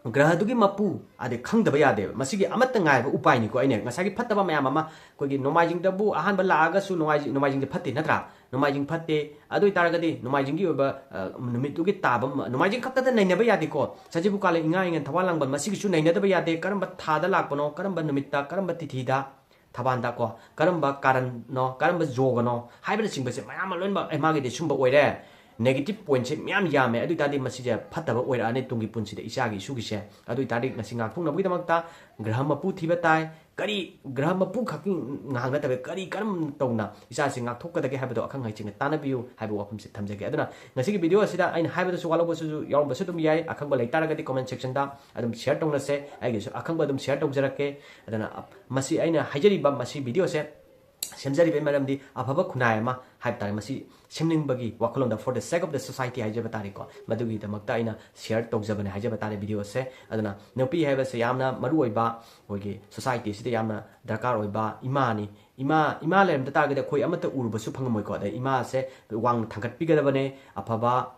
ꯒ꯭ꯔꯍꯗꯨꯒꯤ ꯃꯄꯨ ꯑꯗꯩ ꯈꯪꯗꯕ ꯌꯥꯗꯦꯕ꯫ ꯃꯁꯤꯒꯤ ꯑꯃꯠꯇ ꯉꯥꯏꯕ ꯎꯄꯥꯏꯅꯤꯀꯣ꯫ ꯑꯩꯅ ꯉꯁꯥꯏꯒꯤ ꯐꯠꯇꯕ ꯃꯌꯥꯝ ꯑꯃ, ꯑꯩꯈꯣꯏꯒꯤ ꯅꯣꯡꯃꯥꯏꯖꯤꯡꯗꯕꯨ ꯑꯍꯥꯟꯕ ꯂꯥꯛꯑꯒꯁꯨ ꯅꯣꯡꯃꯥꯏꯖꯤꯡ, ꯅꯣꯡꯃꯥꯏꯖꯤꯡꯁꯦ ꯐꯠꯇꯦ ꯅꯠꯇ꯭ꯔꯥ? ꯅꯣꯡꯃꯥꯏꯖꯤꯡ ꯐꯠꯇꯦ꯫ ꯑꯗꯨ ꯑꯣꯏꯇꯥꯔꯒꯗꯤ ꯅꯣꯡꯃꯥꯏꯖꯤꯡꯒꯤ ꯑꯣꯏꯕ, ꯑ, ꯅꯨꯃꯤꯠꯇꯨꯒꯤ ꯇꯥꯕ ꯃ-, ꯅꯣꯡꯃꯥꯏꯖꯤꯡ ꯈꯛꯇꯗ ꯅꯩꯅꯕ ꯌꯥꯗꯦꯀꯣ꯫ ꯁꯖꯤꯕꯨ, ꯀꯥꯂꯦ, ꯏꯉꯥ, ꯏꯉꯦꯟ, ꯊꯋꯥꯟ ꯂꯥꯡꯕꯜ, ꯃꯁꯤꯒꯤꯁꯨ ꯅꯩꯅꯗꯕ ꯌꯥꯗꯦ꯫ ꯀꯔꯝꯕ ꯊꯥꯗ ꯂꯥꯛꯄꯅꯣ, ꯀꯔꯝꯕ ꯅꯨꯃꯤꯠꯇ, ꯀꯔꯝꯕ ꯇꯤꯊꯤꯗ, ꯊꯕꯥꯟꯗ ꯀꯣ, ꯀꯔꯝꯕ ꯀꯥꯔꯟꯅꯣ, ꯀꯔꯝꯕ ꯌꯣꯒꯅꯣ ꯍꯥꯏꯕꯅꯆꯤꯡꯕꯁꯦ ꯃꯌꯥꯝ ꯑꯃ ꯂꯣꯏꯅꯃꯛ, ꯑꯦ, ꯃꯥꯒꯤꯗꯤ ꯁꯨꯝꯕ ꯑꯣꯏꯔꯦ, negative pointꯁꯦ ꯃꯌꯥꯝ ꯌꯥꯝꯃꯦ꯫ ꯑꯗꯨ ꯑꯣꯏꯇꯥꯔꯗꯤ ꯃꯁꯤꯁꯦ ꯐꯠꯇꯕ ꯑꯣꯏꯔꯛꯑꯅꯤ ꯇꯨꯡꯒꯤ ꯄꯨꯟꯁꯤꯗ ꯏꯆꯥꯒꯤ ꯏꯁꯨꯒꯤꯁꯦ꯫ ꯑꯗꯨ ꯑꯣꯏꯇꯥꯔꯗꯤ ꯉꯁꯤ ꯉꯥꯛꯊꯣꯛꯅꯕꯒꯤꯗꯃꯛꯇ ꯒ꯭ꯔꯍ ꯃꯄꯨ ꯊꯤꯕ ꯇꯥꯏ꯫ ꯀꯔꯤ ꯒ꯭ꯔꯍ ꯃꯄꯨ ꯈꯛꯀꯤ ꯉꯥꯏꯍꯥꯛ ꯅꯠꯇꯕ ꯀꯔꯤ ꯀꯔꯝ ꯇꯧꯅ ꯏꯆꯥꯁꯤ ꯉꯥꯛꯊꯣꯛꯀꯗꯒꯦ ꯍꯥꯏꯕꯗꯣ ꯑꯈꯪ ꯑꯍꯩꯁꯤꯡꯅ ꯇꯥꯟꯅꯕꯤꯌꯨ ꯍꯥꯏꯕ ꯋꯥꯐꯝꯁꯦ ꯊꯝꯖꯒꯦ꯫ ꯑꯗꯨꯅ ꯉꯁꯤꯒꯤ video ꯑꯁꯤꯗ ꯑꯩꯅ ꯍꯥꯏꯕꯗꯁꯨ ꯋꯥꯠꯍꯧꯕꯁꯨ ꯌꯥꯎꯔꯝꯕꯁꯨ ꯑꯗꯨꯝ ꯌꯥꯏ꯫ ꯑꯈꯪꯕ ꯂꯩꯇꯥꯔꯒꯗꯤ comment sectionꯗ ꯑꯗꯨꯝ share ꯇꯧꯅꯁꯦ꯫ ꯑꯩꯒꯤꯁꯨ ꯑꯈꯪꯕ ꯑꯗꯨꯝ share ꯇꯧꯖꯔꯛꯀꯦ꯫ ꯑꯗꯨꯅ ꯃꯁꯤ ꯑꯩꯅ ꯍꯥꯏꯖꯔꯤꯕ, ꯃꯁꯤ videoꯁꯦ ꯁꯦꯝꯖꯔꯤꯕꯒꯤ ꯃꯔꯝꯗꯤ ꯑꯐꯕ ꯈꯨꯟꯅꯥꯏ ꯑꯃ ꯍꯥꯏꯕ ꯇꯥꯔꯦ, ꯃꯁꯤ ꯁꯦꯝꯅꯤꯡꯕꯒꯤ ꯋꯥꯈꯜꯂꯣꯟꯗ, for the sake of the society ꯍꯥꯏꯖꯕ ꯇꯥꯔꯦꯀꯣ, ꯃꯗꯨꯒꯤꯗꯃꯛꯇ ꯑꯩꯅ share ꯇꯧꯖꯕꯅꯦ ꯍꯥꯏꯖꯕ ꯇꯥꯔꯦ videoꯁꯦ꯫ ꯑꯗꯨꯅ ꯅꯨꯄꯤ ꯍꯥꯏꯕꯁꯦ ꯌꯥꯝꯅ ꯃꯔꯨ ꯑꯣꯏꯕ, ꯑꯩꯈꯣꯏꯒꯤ societyꯁꯤꯗ ꯌꯥꯝꯅ ꯗꯔꯀꯥꯔ ꯑꯣꯏꯕ ꯏꯃꯥꯅꯤ꯫ ꯏꯃꯥ, ꯏꯃꯥ ꯂꯩꯔꯝꯗ ꯇꯥꯔꯒꯗꯤ ꯑꯩꯈꯣꯏ ꯑꯃꯠꯇ ꯎꯔꯨꯕꯁꯨ ꯐꯪꯉꯝꯃꯣꯏꯀꯣ꯫ ꯑꯗꯩ ꯏꯃꯥꯁꯦ ꯋꯥꯡꯅ ꯊꯥꯡꯒꯠꯄꯤꯒꯗꯕꯅꯦ꯫ ꯑꯐꯕ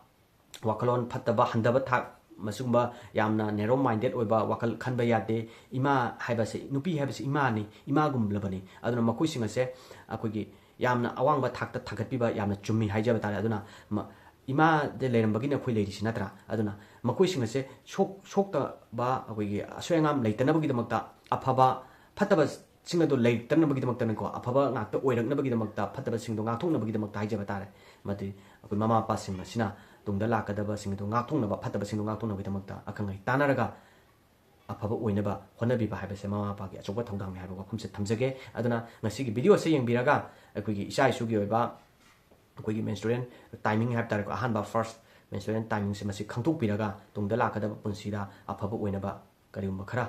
ꯋꯥꯈꯜꯂꯣꯟ ꯐꯠꯇꯕ, ꯍꯟꯊꯕ ꯊꯥꯛ, ꯃꯁꯤꯒꯨꯝꯕ ꯌꯥꯝꯅ narrow minded ꯑꯣꯏꯕ ꯋꯥꯈꯜ ꯈꯟꯕ ꯌꯥꯗꯦ꯫ ꯏꯃꯥ ꯍꯥꯏꯕꯁꯤ, ꯅꯨꯄꯤ ꯍꯥꯏꯕꯁꯤ ꯏꯃꯥꯅꯤ, ꯏꯃꯥꯒꯨꯝꯂꯕꯅꯤ꯫ ꯑꯗꯨꯅ ꯃꯈꯣꯏꯁꯤꯡ ꯑꯁꯦ ꯑꯩꯈꯣꯏꯒꯤ ꯌꯥꯝꯅ ꯑꯋꯥꯡꯕ ꯊꯥꯛꯇ ꯊꯥꯡꯒꯠꯄꯤꯕ ꯌꯥꯝꯅ ꯆꯨꯝꯃꯤ ꯍꯥꯏꯖꯕ ꯇꯥꯔꯦ꯫ ꯑꯗꯨꯅ ꯃ-, ꯏꯃꯥꯗ ꯂꯩꯔꯝꯕꯒꯤꯅ ꯑꯩꯈꯣꯏ ꯂꯩꯔꯤꯁꯤ ꯅꯠꯇ꯭ꯔꯥ? ꯑꯗꯨꯅ ꯃꯈꯣꯏꯁꯤꯡ ꯑꯁꯦ ꯁꯣꯛ-, ꯁꯣꯛꯇꯕ, ꯑꯩꯈꯣꯏꯒꯤ ꯑꯁꯣꯏ ꯑꯉꯥꯝ ꯂꯩꯇꯅꯕꯒꯤꯗꯃꯛꯇ, ꯑꯐꯕ ꯐꯠꯇꯕꯁꯤꯡ ꯑꯗꯨ ꯂꯩꯇꯅꯕꯒꯤꯗꯃꯛꯇꯅꯤꯀꯣ, ꯑꯐꯕ ꯉꯥꯛꯇ ꯑꯣꯏꯔꯛꯅꯕꯒꯤꯗꯃꯛꯇ, ꯐꯠꯇꯕꯁꯤꯡꯗꯣ ꯉꯥꯛꯊꯣꯛꯅꯕꯒꯤꯗꯃꯛꯇ ꯍꯥꯏꯖꯕ ꯇꯥꯔꯦ꯫ ꯃꯗꯨ ꯑꯩꯈꯣꯏ ꯃꯃꯥ ꯃꯄꯥꯁꯤꯡ ꯑꯁꯤꯅ ꯇꯨꯡꯗ ꯂꯥꯛꯀꯗꯕꯁꯤꯡ ꯑꯗꯨ ꯉꯥꯛꯊꯣꯛꯅꯕ, ꯐꯠꯇꯕꯁꯤꯡꯗꯨ ꯉꯥꯛꯊꯣꯛꯅꯕꯒꯤꯗꯃꯛꯇ ꯑꯈꯪ ꯑꯍꯩ ꯇꯥꯟꯅꯔꯒ ꯑꯐꯕ ꯑꯣꯏꯅꯕ ꯍꯣꯠꯅꯕꯤꯕ ꯍꯥꯏꯕꯁꯦ ꯃꯃꯥ ꯃꯄꯥꯒꯤ ꯑꯆꯧꯕ ꯊꯧꯗꯥꯡꯅꯤ ꯍꯥꯏꯕ ꯋꯥꯐꯝꯁꯦ ꯊꯝꯖꯒꯦ꯫ ꯑꯗꯨꯅ ꯉꯁꯤꯒꯤ video ꯑꯁꯤ ꯌꯦꯡꯕꯤꯔꯒ ꯑꯩꯈꯣꯏꯒꯤ ꯏꯆꯥ ꯏꯁꯨꯒꯤ ꯑꯣꯏꯕ ꯑꯩꯈꯣꯏꯒꯤ menstrual timing ꯍꯥꯏꯕ ꯇꯥꯔꯦꯀꯣ, ꯑꯍꯥꯟꯕ first menstrual timingꯁꯦ ꯃꯁꯤ ꯈꯪꯗꯣꯛꯄꯤꯔꯒ ꯇꯨꯡꯗ ꯂꯥꯛꯀꯗꯕ ꯄꯨꯟꯁꯤꯗ ꯑꯐꯕ ꯑꯣꯏꯅꯕ ꯀꯔꯤꯒꯨꯝꯕ ꯈꯔ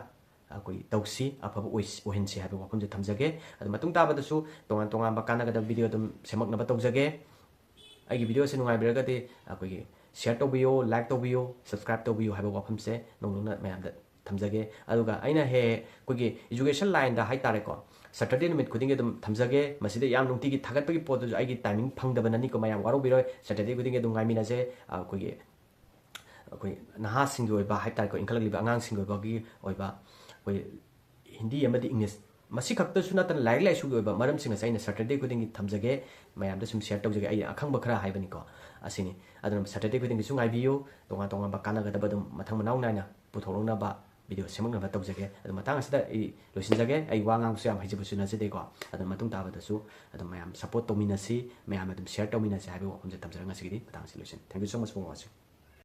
ꯑꯩꯈꯣꯏ ꯇꯧꯁꯤ, ꯑꯐꯕ ꯑꯣꯏꯁꯤ-, ꯑꯣꯏꯍꯟꯁꯤ ꯍꯥꯏꯕ ꯋꯥꯐꯝꯁꯦ ꯊꯝꯖꯒꯦ꯫ ꯑꯗꯨ ꯃꯇꯨꯡ ꯇꯥꯕꯗꯁꯨ ꯇꯣꯉꯥꯟ ꯇꯣꯉꯥꯟꯕ ꯀꯥꯟꯅꯒꯗꯕ video ꯑꯗꯨꯝ ꯁꯦꯝꯃꯛꯅꯕ ꯇꯧꯖꯒꯦ꯫ ꯑꯩꯒꯤ video ꯑꯁꯤ ꯅꯨꯡꯉꯥꯏꯕꯤꯔꯒꯗꯤ ꯑꯩꯈꯣꯏꯒꯤ share ꯇꯧꯕꯤꯌꯣ, like ꯇꯧꯕꯤꯌꯣ, subscribe ꯇꯧꯕꯤꯌꯣ ꯍꯥꯏꯕ ꯋꯥꯐꯝꯁꯦ ꯅꯣꯡꯅ ꯃꯌꯥꯝꯗ ꯊꯝꯖꯒꯦ꯫ ꯑꯗꯨꯒ ꯑꯩꯅ ꯍꯦꯛ ꯍꯦꯛ ꯑꯩꯈꯣꯏꯒꯤ education lineꯗ ꯍꯥꯏ ꯇꯥꯔꯦꯀꯣ, Saturday ꯅꯨꯃꯤꯠ ꯈꯨꯗꯤꯡꯒꯤ ꯑꯗꯨꯝ ꯊꯝꯖꯒꯦ꯫ ꯃꯁꯤꯗ ꯌꯥꯝ ꯅꯨꯡꯇꯤꯒꯤ ꯊꯥꯒꯠꯄꯒꯤ ꯄꯣꯠꯇꯨꯁꯨ ꯑꯩꯒꯤ timing ꯐꯪꯗꯕꯅꯅꯤꯀꯣ, ꯃꯌꯥꯝ ꯋꯥꯔꯧꯕꯤꯔꯣꯏ꯫ Saturday ꯈꯨꯗꯤꯡꯒꯤ ꯑꯗꯨꯝ ꯉꯥꯏꯃꯤꯟꯅꯁꯦ꯫ ꯑꯩꯈꯣꯏꯒꯤ ꯑꯩꯈꯣꯏ ꯅꯍꯥꯁꯤꯡꯒꯤ ꯑꯣꯏꯕ ꯍꯥꯏ ꯇꯥꯔꯦꯀꯣ, ꯏꯟꯈꯠꯂꯛꯂꯤꯕ ꯑꯉꯥꯡꯁꯤꯡꯒꯤ ꯑꯣꯏꯕꯒꯤ ꯑꯣꯏꯕ ꯑꯩꯈꯣꯏ ꯍꯤꯟꯗꯤ ꯑꯃꯗꯤ ꯏꯪꯂꯤꯁ, ꯃꯁꯤ ꯈꯛꯇꯁꯨ ꯅꯠꯇꯅ ꯂꯥꯏꯔꯤꯛ ꯂꯥꯏꯁꯨꯒꯤ ꯑꯣꯏꯕ ꯃꯔꯝꯁꯤꯡ ꯑꯁꯦ ꯑꯩꯅ Saturday ꯈꯨꯗꯤꯡꯒꯤ ꯊꯝꯖꯒꯦ꯫ ꯃꯌꯥꯝꯗ ꯁꯨꯝ share ꯇꯧꯖꯒꯦ, ꯑꯩ ꯑꯈꯪꯕ ꯈꯔ ꯍꯥꯏꯕꯅꯤꯀꯣ꯫ ꯑꯁꯤꯅꯤ꯫ ꯑꯗꯨꯅ Saturday ꯈꯨꯗꯤꯡꯒꯤꯁꯨ ꯉꯥꯏꯕꯤꯌꯨ꯫ ꯇꯣꯉꯥꯟ ꯇꯣꯉꯥꯟꯕ ꯀꯥꯟꯅꯒꯗꯕ ꯑꯗꯨꯝ ꯃꯊꯪ ꯃꯅꯥꯎ ꯅꯥꯏꯅ ꯄꯨꯊꯣꯛꯂꯛꯅꯕ video ꯁꯦꯝꯃꯛꯅꯕ ꯇꯧꯖꯒꯦ꯫ ꯑꯗꯨ ꯃꯇꯥꯡ ꯑꯁꯤꯗ ꯑꯩ ꯂꯣꯏꯁꯤꯟꯖꯒꯦ꯫ ꯑꯩ ꯋꯥ ꯉꯥꯡꯕꯁꯨ ꯌꯥꯝ ꯍꯩꯖꯕꯁꯨ ꯅꯠꯆꯗꯦꯀꯣ꯫ ꯑꯗꯨ ꯃꯇꯨꯡ ꯇꯥꯕꯗꯁꯨ ꯑꯗꯨꯝ ꯃꯌꯥꯝ support ꯇꯧꯃꯤꯟꯅꯁꯤ, ꯃꯌꯥꯝ ꯑꯗꯨꯝ share ꯇꯧꯃꯤꯟꯅꯁꯤ ꯍꯥꯏꯕꯒꯤ ꯋꯥꯐꯝꯁꯦ ꯊꯝꯖꯔꯒ ꯉꯁꯤꯒꯤꯗꯤ ꯃꯇꯥꯡ ꯑꯁꯤ ꯂꯣꯏꯁꯤꯟ꯫ Thank you so much for watching꯫